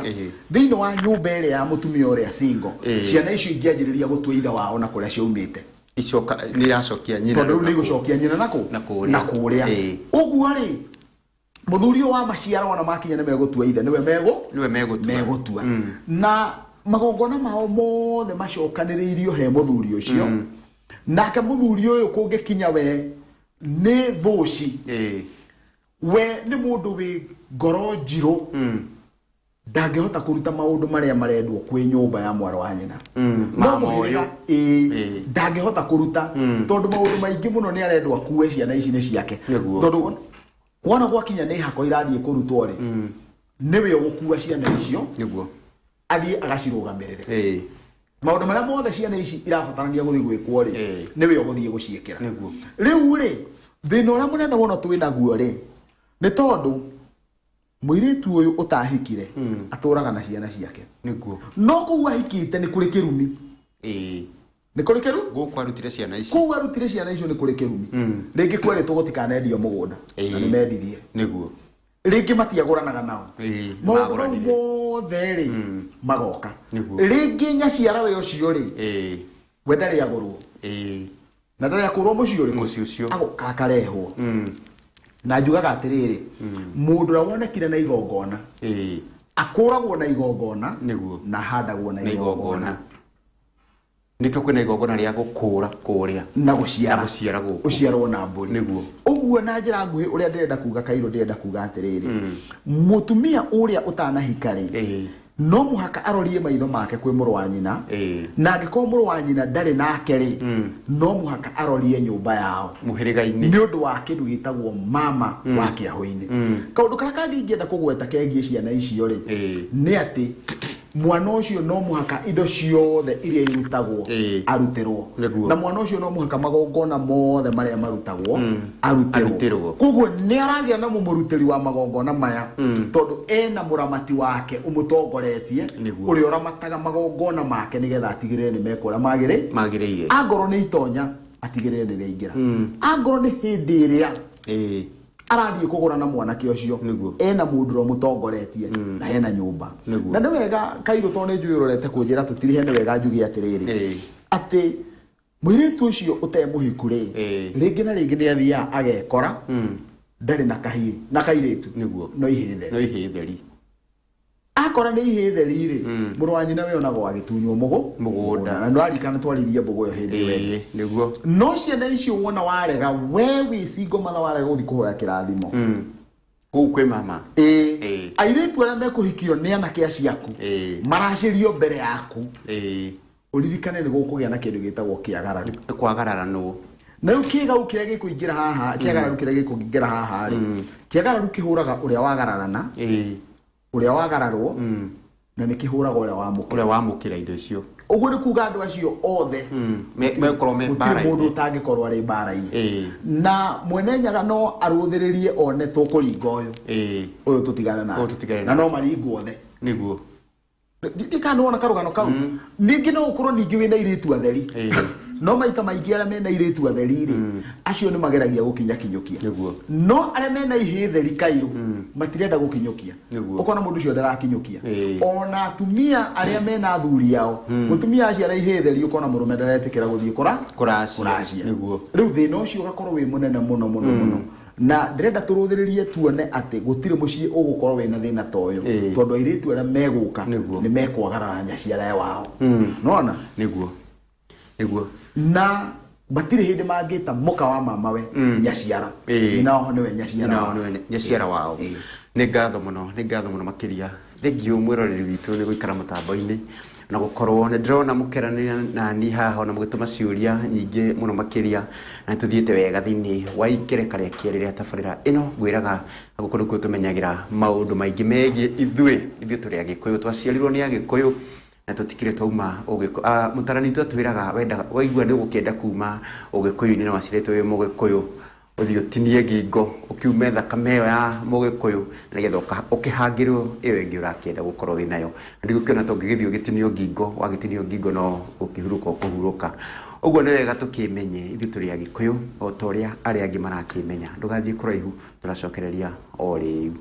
thĩinĩ wa nyũmba ĩrĩa ya mũtumia ũrĩa single, ciana icio ingĩanjĩrĩria gũtua ithe wao na kũrĩa ciaumĩte. Icoka nĩ iracokia nyina. Tondũ rĩu nĩ igũcokia nyina nakũ? Na kũrĩa. Na kũrĩa. Ũguo rĩ, mũthuri ũyũ wa maciaro ona makinya nĩ megũtua ithe nĩwe megũ Nĩwe megũtua. Megũtua. Na magongona mao mothe macokanĩrĩirio he mũthuri ũcio. Nake mũthuri ũyũ kũngĩkinya we nĩ thũci, we nĩ mũndũ wĩ ngoro njirũ, ndangĩhota kũruta maũndũ marĩa marendwo kwĩ nyũmba ya mwarĩ wa nyina. No Mama mũhĩrĩga ũyũ. Ndangĩhota kũruta tondũ maũndũ maingĩ mũno nĩ arendwo akue ciana ici nĩ ciake. Tondũ wona gwakinya nĩ hako irathiĩ kũrutwo rĩ, nĩwe ũgũkua ciana icio athiĩ agacirũgamĩrĩre. Maũndũ marĩa mothe ciana ici irabatarania gũthiĩ gwĩkwo rĩ, nĩwe ũgũthiĩ gũciĩkĩra. Rĩu rĩ, thĩna ũrĩa mũnene mũno twĩ naguo rĩ, nĩ tondũ mũirĩtu ũyũ ũtahikire atũraga na ciana ciake. No kũu ahikĩte nĩ kũrĩ kĩrumi. Nĩ kũrĩ kĩru Gũkũ arutire ciana ici. Kũu arutire ciana icio nĩ kũrĩ kĩrumi. Rĩngĩ kwerĩtwo gũtikanendio mũgũnda na nĩ mendirie. Rĩngĩ matiagũranaga nao. Maũndũ mau Magũranire. mothe rĩ, magoka. Rĩngĩ nyaciara we ũcio rĩ, we ndarĩ agũrwo na ndarĩ akũrwo mũciĩ ũrĩkũ? Mũciĩ ũcio. Agoka akarehwo. Na njugaga atĩrĩrĩ, mũndũ ũrĩa wonekire na igongona akũragwo na igongona na ahandagwo na Na igongona. Igongona. Nĩkĩo kwĩna igongona rĩa gũkũra kũrĩa. Na gũciara. Na gũciara gũkũ. Ũciarwo na mbũri. Ũguo na njĩra nguhĩ ũrĩa ndĩrenda kuga, kairũ, ndĩrenda kuga atĩrĩrĩ, mũtumia ũrĩa ũtanahika rĩ, no mũhaka arorie maitho make kwĩ mũrũ wa nyina, na angĩkorwo mũrũ wa nyina ndarĩ nake rĩ, no mũhaka arorie nyũmba yao mũhĩrĩga-inĩ, nĩ ũndũ wa kĩndũ gĩtagwo mama wa kĩahũ-inĩ. Kaũndũ karĩa kangĩ ingĩenda kũgweta kegiĩ ciana icio rĩ, nĩ atĩ mwana ũcio no mũhaka indo ciothe iria irutagwo arutĩrwo. Na mwana ũcio no mũhaka magongona mothe marĩa marutagwo arutĩrwo. Arutĩrwo. Koguo nĩ aragĩa na mũmũrutĩri wa magongona maya, tondũ ena mũramati wake ũmũtongoretie, ũrĩa ũramataga magongona make nĩgetha atigĩrĩre nĩ mekwo ũrĩa magĩrĩ magĩrĩire. Angorwo nĩ itonya, atigĩrĩre nĩ rĩaingĩra. Angorwo nĩ hĩndĩ ĩrĩa arathiĩ kũgũra na mwanake ũcio, ena mũndũ ũrĩa ũmũtongoretie na hena nyũmba. Na nĩ wega kairũ, tondũ nĩ njũĩ ũrorete kũnjĩra tũtirihe, nĩ wega njuge atĩrĩrĩ, atĩ mũirĩtu ũcio ũte mũhiku rĩ, rĩngĩ na rĩngĩ nĩ athiaga agekora ndarĩ na kahĩĩ na kairĩtu, no ihĩĩ theri. No ihĩĩ theri. Akora nĩ ihĩĩ theri rĩ, mũrũ wa nyina we onagwo agĩtunywo mũgũnda. Na nĩũraririkana twaririe mbũgũ ĩyo hĩndĩ ĩyo ĩngĩ. No ciana icio wona warega, we wĩ single mother, warega gũthiĩ kũhoya kĩrathimo kũu kwĩ mama, airĩtu arĩa mekũhikio nĩ anake aciaku maracĩrio mbere yaku, ũririkane nĩ gũkũgĩa na kĩndũ gĩtagwo kĩagararu. Nĩ kwagararanwo. Na rĩu kĩgau kĩrĩa gĩkũingĩra haha, kĩagararu kĩrĩa gĩkũingĩra haha rĩ, kĩagararu kĩhũraga ũrĩa wagararana, ũrĩa wagararwo, na nĩ kĩhũraga ũrĩa wamũkĩra. Ũrĩa wamũkĩra indo icio. Ũguo nĩ kuga andũ acio othe Mekorwo me gũtirĩ mbara-inĩ. Mũndũ ũtangĩkorwo arĩ mbara-inĩ. Na mwene nyaga no arũthĩrĩrie one tũkũringa ũyũ, ũyũ tũtigane Ũyũ tũtigane nake, na no maringwo othe. Ndikana wona karũgano kau. Ningĩ no ũkorwo ningĩ wĩna airĩtu atheri. No maita maingĩ arĩa mena airĩtu atheri rĩ, acio nĩ mageragia gũkinya kinyũkia. No arĩa mena ihĩĩ theri kairũ matirenda gũkinyũkia. Ũkona mũndũ ũcio ndarakinyũkia. Ona atumia arĩa mena athuri ao, mũtumia aciara ihĩĩ theri ũkona mũrũme ndaretĩkĩra gũthiĩ kũra Kũracia. Kũracia. Rĩu thĩna ũcio ũgakorwo wĩ mũnene mũno mũno mũno. Na ndĩrenda tũrũthĩrĩrie tuone atĩ gũtirĩ mũciĩ ũgũkorwo wĩna thĩna ta ũyũ, tondũ airĩtu arĩa megũka nĩ mekwagarara nyaciarae wao. Nĩwona? Nĩguo. Nĩguo. Na matirĩ hĩndĩ mangĩta mũka wa mamawe nyaciara. Nyina wao nĩwe nyaciara Nyina wao nĩwe nyaciara wao. Nĩ ngatho mũno, nĩ ngatho mũno makĩria. Thengiũ mwĩroreri witũ nĩ gũikara mũtambo-inĩ na gũkorwo nĩ ndĩrona mũkeranĩra nani haha ona mũgĩtũma ciũria nyingĩ mũno makĩria, na nĩ tũthiĩte wega thĩinĩ wa ikereka rĩa kerĩ rĩa tabarĩra ĩno. Ngwĩraga gũkũ nĩkuo tũmenyagĩra maũndũ maingĩ megiĩ ithuĩ. Ithuĩ tũrĩ Agĩkũyũ, twaciarirwo nĩ Agĩkũyũ na tũtikĩrĩ twauma Ũgĩkũyũ. Mũtarani witũ atwĩraga wenda, waigua nĩ ũgũkĩenda kuma Ũgĩkũyũ-inĩ na waciarĩtwo wĩ Mũgĩkũyũ, ũthiĩ ũtinie ngingo, ũkiume thakame ĩyo ya Mũgĩkũyũ, na nĩgetha ũkĩhangĩrwo ĩyo ĩngĩ ũrakĩenda gũkorwo wĩ nayo. Na ndigũkĩona ta ũngĩgĩthiĩ ũgĩtinio ngingo, wagĩtinio ngingo no gũkĩhurũka ũkũhurũka. Ũguo nĩ wega tũkĩmenye ithuĩ tũrĩ Agĩkũyũ o ta ũrĩa arĩa angĩ marakĩmenya. Ndũgathiĩ kũraihu, tũracokereria o rĩu.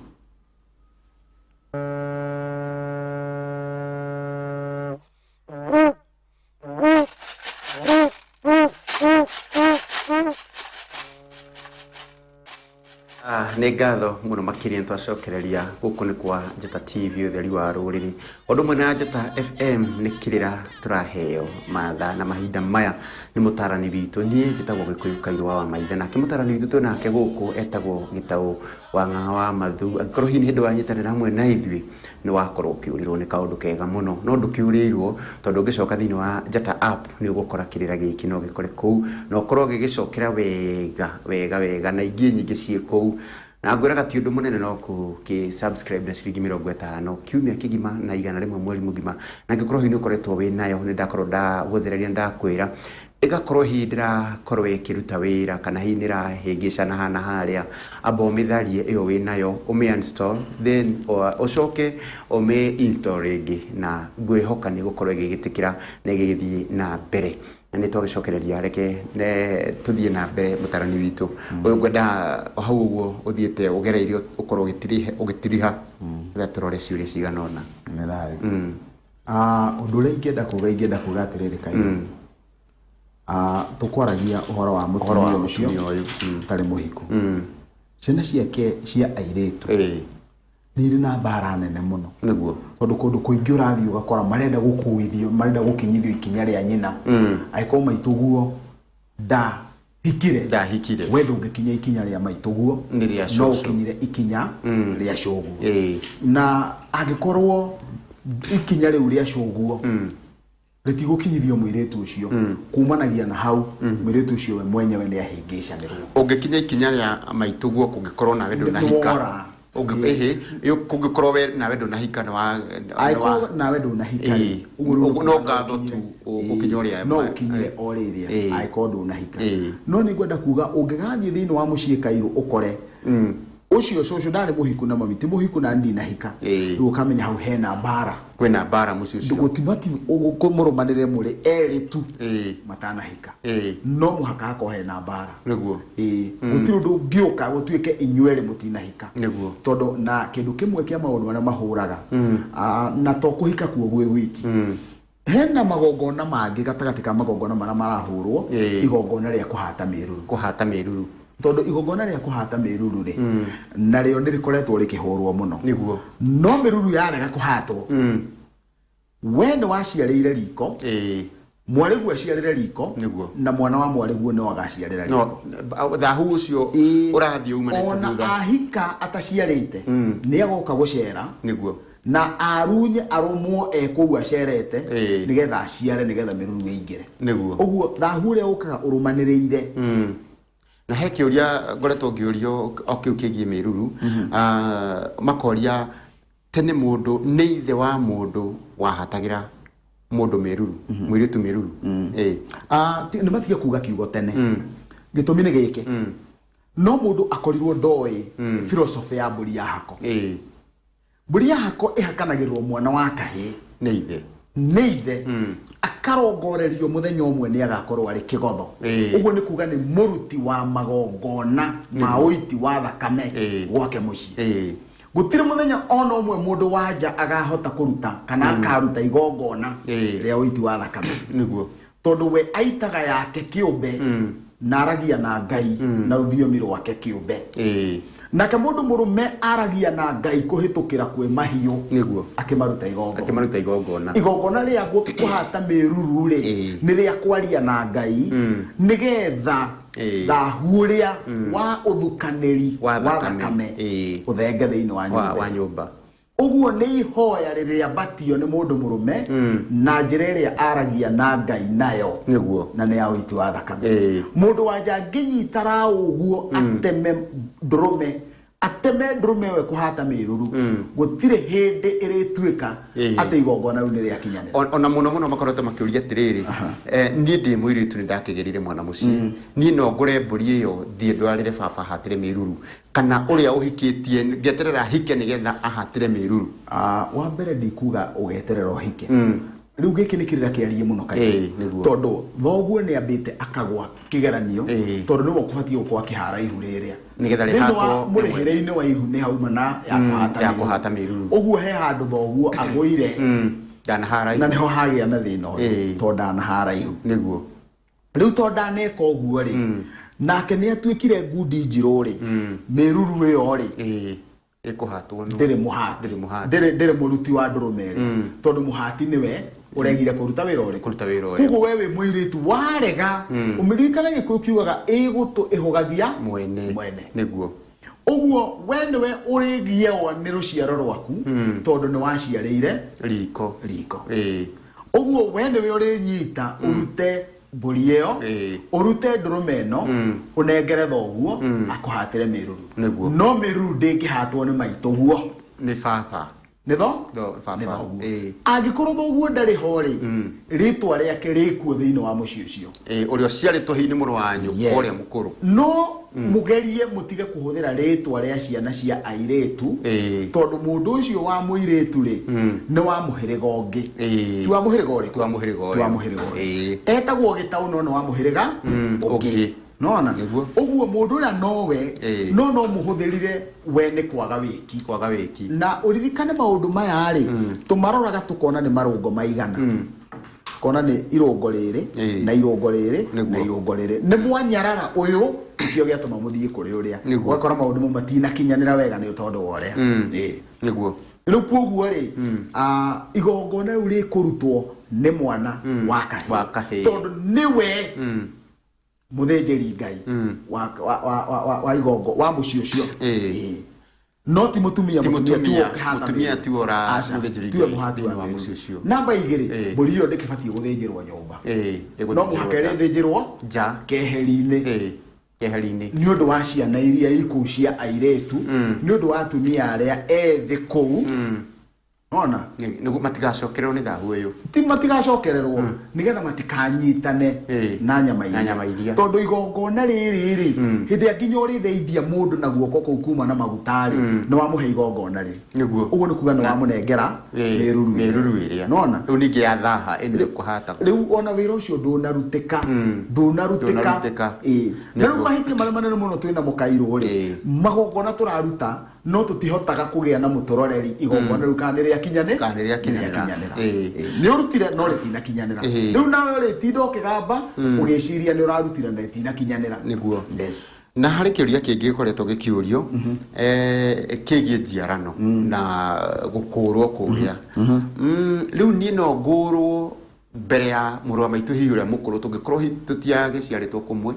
Nĩ ngatho mũno makĩria twacokereria gũkũ nĩ kwa Njata TV ũtheri wa rũrĩrĩ ũndũ ũmwe na Njata FM nĩ kĩrĩra tũraheo mathaa na mahinda maya nĩ mũtarani witũ. Niĩ njĩtagwo Gĩkũyũ Kairũ wa Wamaitha, nake mũtarani witũ twĩ nake gũkũ etagwo Gĩtaũ wa Ng'ang'a wa Mathu. Angĩkorwo hihi nĩ hĩndĩ wanyitanĩra hamwe na ithuĩ, nĩ wakorwo ũkĩũrĩrwo nĩ kaũndũ kega mũno. No ndũkĩũrĩirwo tondũ ũngĩcoka thĩinĩ wa Njata app nĩ ũgũkora kĩrĩra gĩkĩ no ũgĩkore kũu na ũkorwo ũgĩgĩcokera wega wega wega na ingĩ nyingĩ ciĩ kũu. Na ngwĩraga ti ũndũ mũnene no kũ subscribe na ciringi 50 kiumia kĩgima na 100 mweri mũgima. Na angĩkorwo hihi nĩ ũkoretwo wĩ nayo, nĩ ndakorwo ndagũthereria ndakwĩra ĩgakorwo hihi ndĩrakorwo ĩkĩruta wĩra kana hihi nĩ ĩrahĩngĩcana haha na harĩa, amba ũmĩtharie ĩyo wĩ nayo, ũmĩ uninstall then ũcoke ũmĩ install rĩngĩ na ngwĩhoka nĩ ĩgũkorwo ĩgĩgĩtĩkĩra na ĩgĩgĩthiĩ na mbere. Na nĩ twagĩcokereria, reke tũthiĩ na mbere mũtarani witũ ũyũ. Ngwenda hau ũguo ũthiĩte ũgereirie ũkorwo ũgĩtiriha, reke tũrore ciũria cigana ũna. Nĩ thayũ. Ũndũ ũrĩa ingĩenda kuga atĩrĩrĩ Kairũ, tũkwaragia ũhoro wa mũtumia ũcio ũtarĩ mũhiku, ciana ciake cia airĩtu nĩ irĩ na mbara nene mũno. Tondũ kũndũ kũingĩ ũrathiĩ ũgakora marenda gũkuithio, marenda gũkinyithio ikinya rĩa nyina. Angĩkorwo maitũguo ndahikire, Ndahikire. we ndũngĩkinya ikinya rĩa maitũguo, Nĩ rĩa no cũcũ. ũkinyire ikinya rĩa cũguo. Na angĩkorwo ikinya rĩu rĩa cũguo rĩtigũkinyithio mũirĩtu ũcio, kumanagia na hau mũirĩtu ũcio we mwenyewe nĩ ahĩngĩcanĩrwo. Ũngĩkinya ikinya rĩa maitũguo kũngĩkorwo nawe ndũnahika. Nĩwora. Kũngĩkorwo we nawe ndũnahika nĩ wa Angĩkorwo nawe ndũnahika rĩ, ũguo rĩu No nĩ ngatho tu ũgũkinya ũrĩa no ũkinyire o rĩrĩa angĩkorwo ndũnahika. No nĩ ngwenda kuga ũngĩgathiĩ thĩinĩ wa mũciĩ Kairũ ũkore ũcio cũcũ ndarĩ mũhiku na mami ti mũhiku na ndinahika, rĩu ũkamenya hau hena mbara. Kwĩna mbara mũciĩ ũcio. Gũtimati mũrũmanĩre mũrĩ erĩ tu matanahika, no mũhaka hakorwo hena mbara. Gũtirĩ ũndũ ũngĩũka gũtuĩke inyuerĩ mũtinahika. Tondũ na kĩndũ kĩmwe kĩa maũndũ marĩa mahũraga, na to kũhika kuo gwĩ gwiki, hena magongona mangĩ gatagatĩ ka magongona marĩa marahũrwo, igongona rĩa kũhata mĩruru. Kũhata mĩruru. Tondũ igongona rĩa kũhata mĩruru rĩ, narĩo nĩ rĩkoretwo rĩkĩhũrwo mũno. No mĩruru yarega kũhatwo, we nĩ waciarĩire riko, mwarĩguo aciarĩre riko, na mwana wa mwarĩguo no agaciarĩra riko. Thahu ũcio ũrathiĩ umanĩte Ona thutha. ahika ataciarĩte, nĩ agoka gũcera. Na arunye arũmwo e kũu acerete, nĩgetha aciare, nĩgetha mĩruru ĩingĩre. Ũguo thahu ũrĩa ũkaga ũrũmanĩrĩire. Na he kĩũria ngoretwo ngĩũrio o kĩu kĩgiĩ mĩruru, makoria tene mũndũ nĩ ithe wa mũndũ wahatagĩra mũndũ mĩruru, mũirĩtu mĩruru. Nĩ matige kuga kiugo tene. Gĩtũmi nĩ gĩkĩ, no mũndũ akorirwo ndoĩ philosophy ya mbũri ya hako. Mbũri ya hako ĩhakanagĩrĩrwo mwana wa kahĩĩ nĩ ithe. Nĩ ithe akarongorerio mũthenya ũmwe nĩ agakorwo arĩ kĩgotho. Ũguo nĩ kuga nĩ mũruti wa magongona ma ũiti wa thakame gwake mũciĩ. Gũtirĩ mũthenya ona ũmwe mũndũ wa nja agahota kũruta kana akaruta igongona rĩa ũiti wa thakame, tondũ we aitaga yake kĩũmbe na aragia na Ngai na rũthiomi rwake kĩũmbe. Nake mũndũ mũrũme aragia na Ngai kũhĩtũkĩra kwĩ mahiũ, akĩmaruta igongona. Akĩmaruta igongona. Igongona rĩa kũhata mĩruru rĩ, nĩ rĩa kwaria na Ngai nĩgetha thahu ũrĩa wa ũthukanĩri wa wa thakame, thakame ũthenge thĩinĩ wa nyũmba wa ĩyo. Nyũmba. Ũguo nĩ ihoya rĩrĩambatio nĩ mũndũ mũrũme na njĩra ĩrĩa aragia na Ngai nayo, na nĩ ya ũiti wa thakame. Mũndũ wa nja angĩnyita raũ ũguo ateme ndũrũme, ateme ndũrũme ĩyo ĩkũhata mĩruru, gũtirĩ hĩndĩ ĩrĩtuĩka atĩ igongona rĩu nĩ rĩakinyanĩra. Ona mũno mũno makoretwo makĩũria atĩrĩrĩ, niĩ ndĩ mũirĩtu, nĩ ndakĩgĩrire mwana mũciĩ, niĩ no ngũre mbũri ĩyo thiĩ ndwarĩre baba ahatĩre mĩruru, kana ũrĩa ũhikĩtie ngeterera hike nĩgetha ahatĩre mĩruru? Ah, wa mbere ndikuga ũgeterera ũhike. Rĩu gĩkĩ nĩ kĩrĩra kĩarie mũno kaingĩ, tondũ thoguo nĩ ambĩte akagwa kĩgeranio, tondũ nĩwe ũkũbatiĩ gũkorwo akĩhara ihu rĩrĩa nĩgetha thĩinĩ wa rĩhatwo. Mũrĩhĩre-inĩ wa ihu nĩ hauma na ya kũhata ya mĩruru. Kũhata mĩruru. Ũguo he handũ thoguo agũire ndanahara na ihu. Nĩho hagĩa na thĩna ũyũ, tondũ ndanahara ihu. Rĩu tondũ ndaneka ũguo rĩ, nake nĩ atuĩkire ngundi njirũ rĩ, mĩruru ĩyo rĩ, Ĩkũhatwo nũ? Ndĩrĩ mũhati. Ndĩrĩ mũhati. Ndĩrĩ mũruti wa ndũrũme ĩrĩa, tondũ mũhati nĩwe ũregire kũruta wĩra ũrĩkũ? Kũruta wĩra ũyũ. Koguo we wĩ mũirĩtu warega, ũmĩririkane Gĩkũyũ kiugaga ĩ gũtũ ĩhũgagia mwene. Mwene. Ũguo we nĩwe ũrĩgiagwo nĩ rũciaro rwaku, tondũ nĩ waciarĩire riko. Riko. Ũguo we nĩwe ũrĩnyita ũrute mbũri ĩyo, ũrute ndũrũme ĩno, ũnengere thoguo akũhatĩre mĩruru. No mĩruru ndĩngĩhatwo nĩ maitũguo. Nĩ baba. Nĩ tho Baba. Nĩ thoguo. Angĩkorwo thoguo ndarĩ ho rĩ, rĩtwa rĩake rĩkuo thĩinĩ wa mũciĩ ũcio. Ũrĩa ũciarĩtwo hihi nĩ mũrũ wa nyũkwa ũrĩa mũkũrũ. No mũgerie mũtige kũhũthĩra rĩtwa rĩa ciana cia airĩtu, tondũ mũndũ ũcio wa mũirĩtu rĩ, nĩ wa mũhĩrĩga ũngĩ. Ti wa mũhĩrĩga ũrĩkũ? Ti wa mũhĩrĩga Ti wa ũyũ. Mũhĩrĩga ũyũ. Etagwo Gĩtaũ, no nĩ wa mũhĩrĩga ũngĩ. Ũngĩ. Nona ũguo mũndũ ũrĩa nowe, no mũhũthĩrire we nĩ kwaga wĩki. Kwaga wĩki. Na ũririkane maũndũ maya rĩ, tũmaroraga tũkona nĩ marũngo maigana, kona nĩ irũngo rĩrĩ na irũngo rĩrĩ na irũngo rĩrĩ nĩ mwanyarara ũyũ, nĩkĩo gĩatũma mũthiĩ kũrĩ ũrĩa ũgakora maũndũ mau matinakinyanĩra wega nĩ tondũ wa ũrĩa. Rĩu koguo rĩ, igongona rĩu rĩkũrutwo nĩ mwana wa Wa kahĩĩ, kahĩĩ. tondũ nĩwe mũthĩnjĩri Ngai wa igongo wa mũciĩ ũcio. No ti mũtumia. Ti Mũtumia tiwe mũtumia. ũkĩhata Mũtumia mĩruru. tiwe Aca, mũthĩnjĩri tiwe Ngai mũhati wa thĩinĩ wa mĩruru. mũciĩ ũcio. Namba 2, mbũri ĩyo ndĩkĩbatiĩ gũthĩnjĩrwo nyũmba. Ĩgũthĩnjĩrwo No mũhaka nja. ĩrĩthĩnjĩrwo Nja. keheri-inĩ, Keheri-inĩ. Nĩ ũndũ wa ciana iria ikũu cia airĩtu, nĩ ũndũ wa atumia arĩa ethĩ kũu ona. Nĩguo matigacokererwo nĩ thahu ũyũ. Ti matigacokererwo, nĩgetha matikanyitane na nyama Na nyama iria. Tondũ igongona rĩrĩ rĩ, hĩndĩ ĩrĩa nginya ũrĩtheithia mũndũ na guoko kũu kuma na maguta rĩ, nĩ wamũhe igongona rĩ. Ũguo nĩ kuga nĩ wamũnengera mĩruru ĩrĩa. Mĩruru ĩrĩa. Nona rĩu ningĩ ya thaha ĩno ĩkũhatagwo. Rĩu ona wĩra ũcio ndũnarutĩka, ndũnarutĩka. Ndũnarutĩka. Na rĩu mahĩtia marĩa manene mũno twĩna mũkairwo rĩ, magongona tũraruta no tũtihotaga kũgĩa na mũtũroreri igongona rĩu kana nĩ rĩakinyanĩ Kana nĩ rĩakinyanĩra. Nĩ ũrutire no rĩtinakinyanĩra. Rĩu nawe rĩtinda ũkĩgamba ũgĩciria nĩ ũrarutire na rĩtinakinyanĩra. Na harĩ kĩũria kĩngĩ gĩkoretwo gĩkĩũrio kĩgiĩ njiarano na gũkũrwo kũrĩa. Rĩu niĩ no ngũrwo mbere ya mũrũ wa maitũ hihi ũrĩa mũkũrũ, tũngĩkorwo hihi tũtiagĩciarĩtwo kũmwe,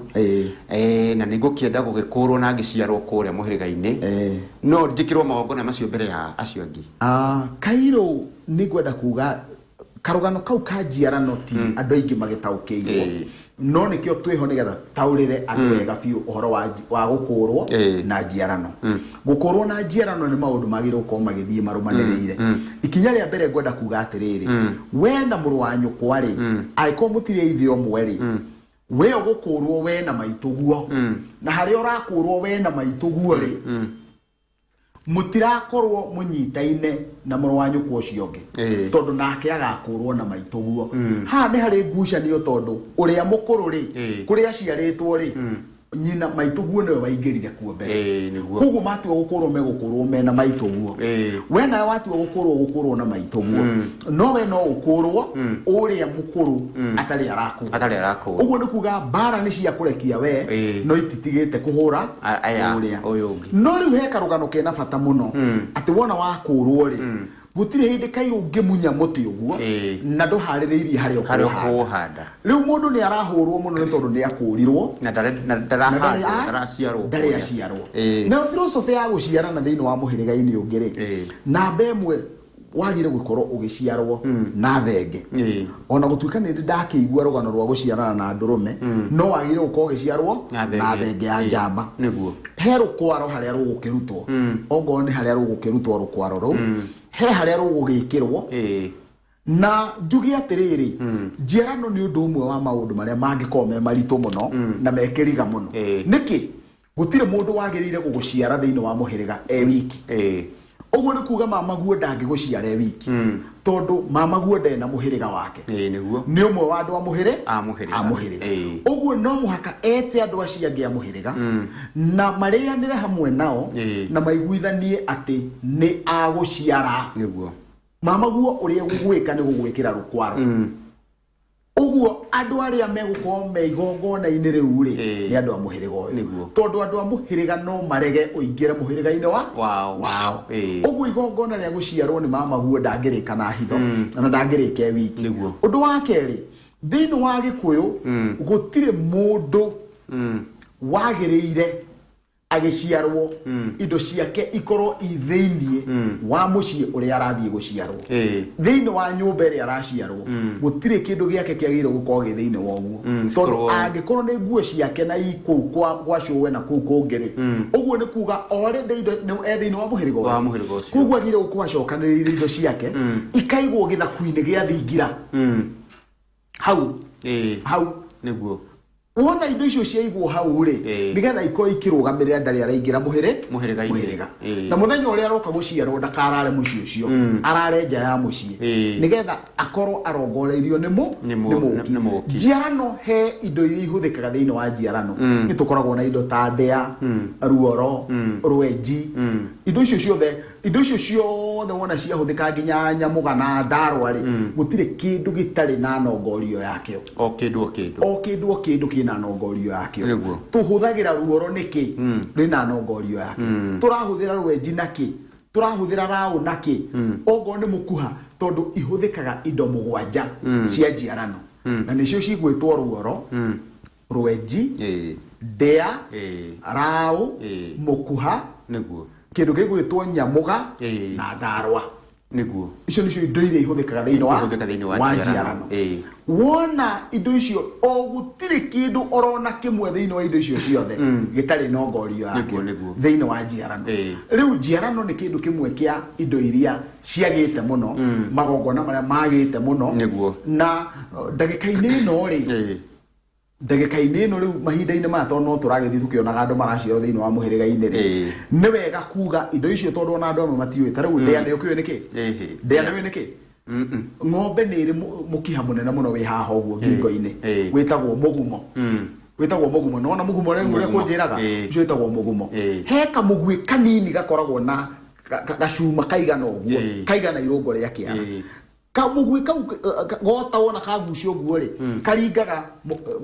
na nĩ ngũkĩenda gũgĩkũrwo na ngĩciarwo kũrĩa mũhĩrĩga-inĩ, no njĩkĩrwo magongona macio mbere ya acio angĩ? Ah, kairũ nĩ ngwenda kuga karũgano kau ka njiarano ti andũ aingĩ magĩtaũkĩirwo, no nĩkĩo twĩho nĩgetha taũrĩre andũ wega biũ ũhoro wa gũkũrwo na njiarano. Gũkũrwo na njiarano nĩ maũndũ magĩrĩirwo gũkorwo magĩthiĩ marũmanĩrĩire. Ikinya rĩa mbere ngwenda kuga atĩrĩrĩ, we na mũrũ wa nyũkwa rĩ, angĩkorwo mũtirĩ ithe ũmwe rĩ, we ũgũkũrwo we na maitũguo, na harĩa ũrakũrwo we na maitũguo rĩ, Mũtirakorwo mũnyitaine na mũrũ wa nyũkwa ũcio ũngĩ, tondũ nake agakũrwo na maitũguo. Haha nĩ harĩ ngucanio, tondũ ũrĩa mũkũrũ rĩ, kũrĩa aciarĩtwo rĩ, nyina maitũguo nĩwe waingĩrire kuo mbere. Nĩguo. Koguo matua gũkũrwo megũkũrwo mena maitũguo. We nawe watua gũkũrwo gũkũrwo na maitũguo, no we no ũkũrwo ũrĩa mũkũrũ atarĩ arakũrwo. Atarĩ arakũrwo. Ũguo nĩ kuga mbara nĩ cia kũrekia we, no ititigĩte kũhũra aya, ũrĩa ũyũ ũngĩ. No rĩu he karũgano kena bata mũno, atĩ wona wakũrwo rĩ, gũtirĩ hĩndĩ kairũ ũngĩmunya mũtĩ ũguo na ndũharĩrĩirie harĩa harĩa ũkũhanda. Ũkũhanda. Rĩu mũndũ nĩ arahũrwo mũno nĩ tondũ nĩ akũrirwo na ndarĩ na na ndarahandwo, ndaraciarwo ndarĩ kũrĩa. aciarwo. Nayo philosophy ya gũciarana thĩinĩ wa mũhĩrĩga-inĩ ũngĩ rĩ, namba ĩmwe wagire gũkorwo ũgĩciarwo na thenge. Ona gũtuĩka nĩ ndĩ ndakĩigua rũgano rwa gũciarana na ndũrũme, no wagire gũkorwo ũgĩciarwo na thenge. Na thenge ya njamba. He rũkwaro harĩa rũgũkĩrutwo, ongorwo nĩ harĩa rũgũkĩrutwo rũkwaro rũu, he harĩa rũgũgĩkĩrwo. Na njuge atĩrĩrĩ, njiarano nĩ ũndũ ũmwe wa maũndũ marĩa mangĩkorwo me maritũ mũno na mekĩriga mũno. Nĩkĩ? Gũtirĩ mũndũ wagĩrĩire gũgũciara thĩinĩ wa mũhĩrĩga e wiki. Ũguo nĩ kuga mamaguo ndangĩgũciara e wiki, tondũ mamaguo ndarĩ na mũhĩrĩga wake. Nĩguo. Nĩ ũmwe wa andũ a mũhĩrĩ a mũhĩrĩga. A mũhĩrĩga. Ũguo no mũhaka ete andũ acio angĩ a mũhĩrĩga na marĩanĩre hamwe nao na maiguithanie atĩ nĩ agũciara. Mamaguo ũrĩa gũgwĩka nĩ gũgwĩkĩra rũkwaro. Ũguo andũ arĩa megũkorwo me igongona-inĩ rĩu rĩ, nĩ andũ a mũhĩrĩga ũyũ. Tondũ andũ a mũhĩrĩga no marege ũingĩre mũhĩrĩga-inĩ wa wao. Wao. Ũguo igongona rĩa gũciarwo nĩ mamaguo ndangĩrĩka na hitho na ndangĩrĩka e wiki. Ũndũ wa kerĩ, thĩinĩ wa Gĩkũyũ gũtirĩ mũndũ wagĩrĩire agĩciarwo indo ciake ikorwo i thĩiniĩ wa mũciĩ ũrĩa arathiĩ gũciarwo. Thĩinĩ wa nyũmba ĩrĩa araciarwo, gũtirĩ kĩndũ gĩake kĩagĩrĩire gũkorwo gĩ thĩinĩ wa ũguo, tondũ angĩkorwo nĩ nguo ciake na i kũu kwa cũwe na kũu kũngĩ rĩ, ũguo nĩ kuga already indo nĩ e thĩinĩ wa mũhĩrĩga wa ũyũ. Mũhĩrĩga ũcio. Koguo agĩrĩire gũkorwo acokanĩrĩire indo ciake ikaigwo gĩthaku-inĩ gĩa thingira hau hau. Wona indo icio ciaigwo hau rĩ, nĩgetha ikorwo ikĩrũgamĩrĩra ndarĩ araingĩra mũhĩrĩ mũhĩrĩga-inĩ. Mũhĩrĩga. Na mũthenya ũrĩa aroka gũciarwo ndakarare mũciĩ ũcio, arare nja ya mũciĩ, nĩgetha akorwo arongoreirio nĩ mũ nĩ nĩ mũki. Nĩ mũki. Njiarano, he indo iria ihũthĩkaga thĩinĩ wa njiarano. Nĩ tũkoragwo na indo ta ndĩa, ruoro, rwenji, indo icio ciothe. Indo icio ciothe wona ciahũthĩka, nginya nyamũga na ndarwa rĩ, gũtirĩ kĩndũ gĩtarĩ na nongorio yakĩo. O kĩndũ o kĩndũ. O kĩndũ o kĩndũ kĩna nongorio yakĩo. Tũhũthagĩra ruoro nĩkĩ? Rwĩna nongorio yakĩo. Tũrahũthĩra rwenji nakĩ? Tũrahũthĩra raũ nakĩ? Ongorwo nĩ mũkuha, tondũ ihũthĩkaga indo mũgwanja cia njiarano, na nĩcio cigwĩtwo ruoro, rwenji, ndĩa, raũ, mũkuha, kĩndũ gĩgwĩtwo nyamũga na ndarwa. Icio nĩcio indo iria ihũthĩkaga thĩinĩ wa ihũthĩka thĩinĩ wa wa njiarano. Njiarano. Wona indo icio, o gũtirĩ kĩndũ orona kĩmwe thĩinĩ wa indo icio ciothe gĩtarĩ nongorio yakĩo thĩinĩ wa njiarano. Rĩu njiarano nĩ kĩndũ kĩmwe kĩa indo iria ciagĩte mũno, magongona marĩa magĩte mũno. Na ndagĩka-inĩ ĩno rĩ, ndagĩka-inĩ ĩno rĩu, mahinda-inĩ maya, tondũ no tũragĩthiĩ tũkĩonaga andũ maraciarwo thĩinĩ wa mũhĩrĩga-inĩ rĩ, nĩ wega kuga indo icio, tondũ ona andũ amwe matiũĩ. Ta rĩu ndĩa, nĩ ũkĩũĩ nĩkĩ? Ndĩa nĩ ũĩ nĩkĩ? Ng'ombe nĩ ĩrĩ mũkiha mũnene mũno wĩ haha ũguo ngingo-inĩ, wĩtagwo mũgumo. Wĩtagwo mũgumo. Nĩwona mũgumo rĩu ũrĩa Mũgumo. kũnjĩraga? Ũcio wĩtagwo mũgumo. He kamũguĩ kanini gakoragwo na gacuma kaigana ũguo, kaigana irũngo rĩa kĩara. Kamũguĩ kau gota wona kagucio ũguo rĩ, karingaga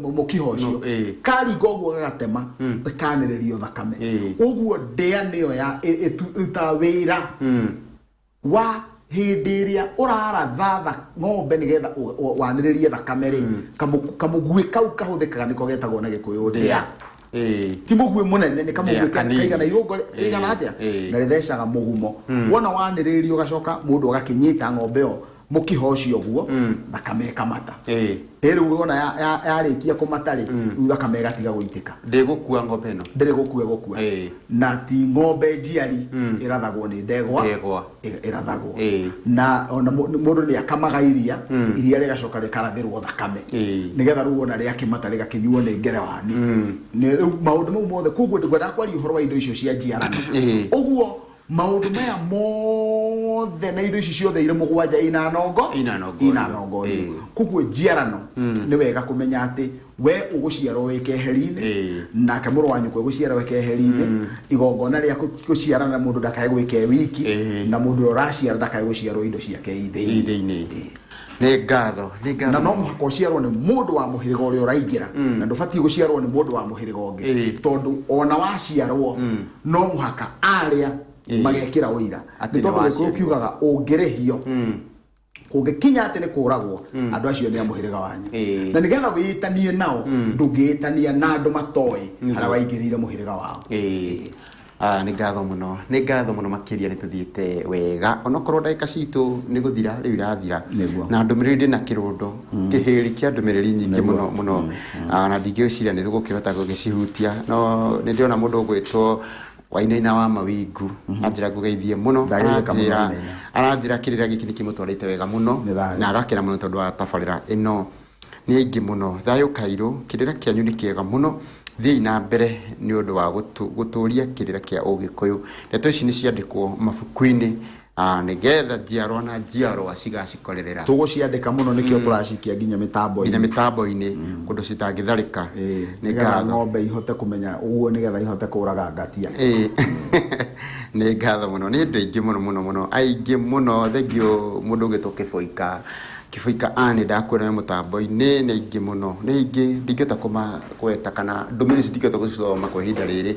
mũkiha ũcio. No, Karinga ũguo gagatema, ĩkanĩrĩrio thakame. Ũguo ndĩa nĩyo ya ĩrutaga wĩra wa hĩndĩ ĩrĩa ũraratha ng'ombe nĩgetha wanĩrĩrie thakame rĩ, kamũguĩ kau kahũthĩkaga nĩko getagwo na Gĩkũyũ ndĩa. Ti mũguĩ mũnene, nĩ kamũguĩ Ndĩa kanini. Kaigana irũngo rĩigana atĩa, na rĩthecaga mũgumo. Wona wanĩrĩrio, ũgacoka mũndũ agakĩnyita ng'ombe ĩyo mũkiha ũcio ũguo, thakame ĩkamata. Ĩ rĩu wona yarĩkia kũmata rĩ, rĩu thakame ĩgatiga gũitĩka. Ndĩgũkua ng'ombe ĩno. Ndĩrĩ gũkua gũkua. Na ti ng'ombe njiari ĩrathagwo, nĩ ndegwa. Ndegwa. Ĩrathagwo. Na ona mũndũ nĩ akamaga iria, iria rĩgacoka rĩkarathĩrwo thakame, nĩgetha rĩu wona rĩakĩmata rĩgakĩnyuo nĩ ngerewani. Nĩ rĩu maũndũ mau mothe. Koguo ngwendaga kwaria ũhoro wa indo icio cia njiarano. Ũguo Maũndũ maya mothe na indo ici ciothe irĩ mũgwanja ina nongo Ina nongorio. Ina nongorio. Koguo njiarano nĩ wega kũmenya atĩ we ũgũciarwo wĩ keheri-inĩ, nake mũrũ wa nyũkwa egũciarwo wĩ keheri-inĩ. Igongona rĩa gũciarana mũndũ ndakae gwĩka e wiki, na mũndũ ũrĩa ũraciara ndakae gũciarwo indo ciake i thĩinĩ. Thĩinĩ. Nĩ ngatho, nĩ ngatho. Na no mũhaka ũciarwo nĩ mũndũ wa mũhĩrĩga ũrĩa ũraingĩra, na ndũbatiĩ gũciarwo nĩ mũndũ wa mũhĩrĩga ũngĩ, tondũ ona waciarwo no mũhaka arĩa magekĩra ũira. Atĩ nĩ tondũ nĩ Gĩkũyũ waciarirwo. Kiugaga ũngĩrĩhio kũngĩkinya atĩ nĩ kũragwo, andũ acio nĩ a mũhĩrĩga wanyu, na nĩgetha wĩtanie nao ndũngĩĩtania na andũ matoĩ harĩa waingĩrĩire mũhĩrĩga wao. Ah, nĩ ngatho mũno, nĩ ngatho mũno makĩria. Nĩ tũthiĩte wega onokorwo ndagĩka citũ nĩ gũthira rĩu irathira. Na ndũmĩrĩri ndĩ na kĩrũndo kĩhĩri kĩa ndũmĩrĩri nyingĩ mũno mũno. Ah, na ndingĩciria nĩ tũgũkĩhota gũgĩcihutia, no nĩ ndĩrona mũndũ ũgwĩtwo Wainaina wa Mawingu anjĩra ngũgeithie mũno. Ndageithĩka mũno, Aranjĩra Wainaina. Aranjĩra kĩrĩra gĩkĩ nĩ kĩmũtwarĩte wega mũno Nĩ thayũ. Na agakena mũno tondũ wa tabarĩra ĩno. Nĩ aingĩ mũno. Thayũ kairũ, kĩrĩra kĩanyu nĩ kĩega mũno, thiĩi na mbere nĩ ũndũ wa gũtũria kĩrĩra kĩa ũgĩkũyũ. Ndeto ici nĩ ciandĩkwo mabuku-inĩ, ah, nĩgetha njiarwa na njiarwa cigacikorerera. Tũgũciandĩka mũno, nĩkĩo tũracikia nginya mĩtambo-inĩ. Nginya mĩtambo-inĩ kũndũ citangĩtharĩka. Nĩ nĩgetha ngatho. Ng'ombe ihote kũmenya ũguo, nĩgetha ihote kũraga ngatia. Nĩ ngatho mũno, nĩ andũ aingĩ mũno mũno mũno, aingĩ mũno. Thengiũ mũndũ ũgĩtwo Kĩboika, Kĩboika Anĩ, ndakuona wĩ mũtambo-inĩ. Nĩ aingĩ mũno, nĩ aingĩ, ndingĩhota kũmagweta kana ndũmĩrĩri ici ndingĩhota gũcithoma kwa ihinda rĩrĩ,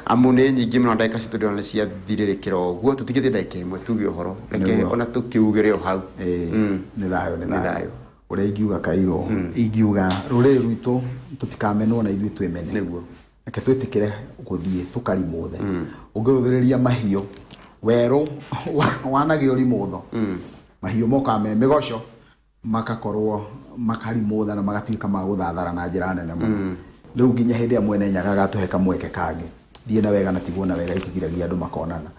amu nĩ nyingĩ mũno. Ndagĩka citũ ndĩrona nĩ ciathirĩrĩkĩra ũguo, tũtigĩtie ndagĩka ĩmwe tuge ũhoro. Reke ona tũkiugĩre o hau. Nĩ thayũ, nĩ Nĩ thayũ. Thayũ. Ũrĩa ingiuga kairũ, ingiuga rũrĩrĩ rwitũ tũtikamenwo na ithuĩ twĩmene. Reke twĩtĩkĩre gũthiĩ tũkarimũthe. Ũngĩrũthĩrĩria mahiũ werũ wanagĩa ũrimũtho, mahiũ mokaga me mĩgoco, makakorwo makarimũtha na magatuĩka ma gũthathara na njĩra nene mũno. Rĩu nginya hĩndĩ ĩrĩa mwene Nyaga agatũhe kamweke kangĩ, thiĩ na wega na tigwo na wega itigiragia andũ makonana.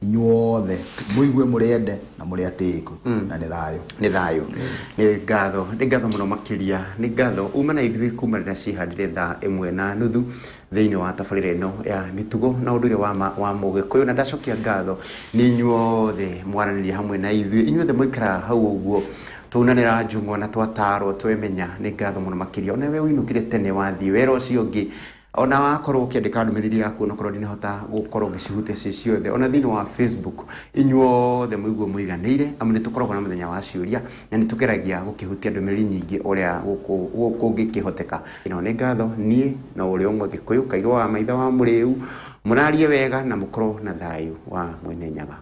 Inyuothe mũigue mũrĩ ende na mũrĩ atĩĩku, na nĩ thayũ. Nĩ thayũ, nĩ ngatho, nĩ ngatho mũno makĩria, nĩ ngatho uma na ithuĩ kuma rĩrĩa cihandire 1:30 thĩinĩ wa tabarĩra ĩno ya mĩtugo na ũndũire wa ma wa mũgĩkũyũ. Na ndacokia ngatho nĩ inyuothe mwaranĩria hamwe na ithuĩ, inyuothe mũikaraga hau ũguo twaunanĩra njung'wa na twatarwo twemenya. Nĩ ngatho mũno makĩria. Ona we ũinũkire tene wathiĩ wĩra ũcio ũngĩ, ona wakorwo ũkĩandĩka ndũmĩrĩri yaku, onakorwo ndinahota gũkorwo ngĩcihutia ciĩ ciothe, ona thĩinĩ wa Facebook, inyuothe mũigue mũiganĩire, amu nĩ tũkoragwo na mũthenya wa ciũria na nĩ tũgeragia gũkĩhutia ndũmĩrĩri nyingĩ ũrĩa kũngĩkĩhoteka. Ĩno nĩ ngatho niĩ no ũrĩa ũmwe Gĩkũyũ kairũ wa maitha wa mũrĩu. Mũrarie wega na mũkorwo na thayũ wa mwene Nyaga.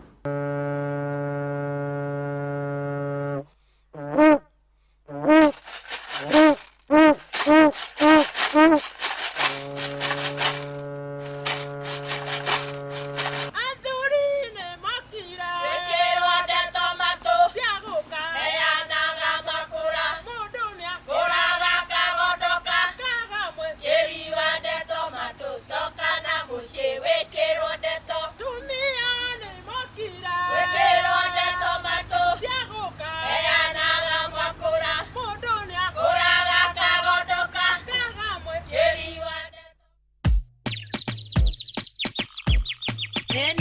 Athuri nĩ mokire. Wĩkĩrwo ndeto matũ. Cia gũka. Heanaga makũra. Mũndũ nĩakũraga kagondoka. Kagamwe. Kĩriwa ndeto matũ. Coka na mũciĩ wĩkĩrwo ndeto. Tumia nĩ mokire. Wĩkĩrwo ndeto matũ. Cia gũka. Heanaga makũra. Mũndũ nĩakũraga Kũraga kagondoka. Kagamwe. Kĩriwa ndeto.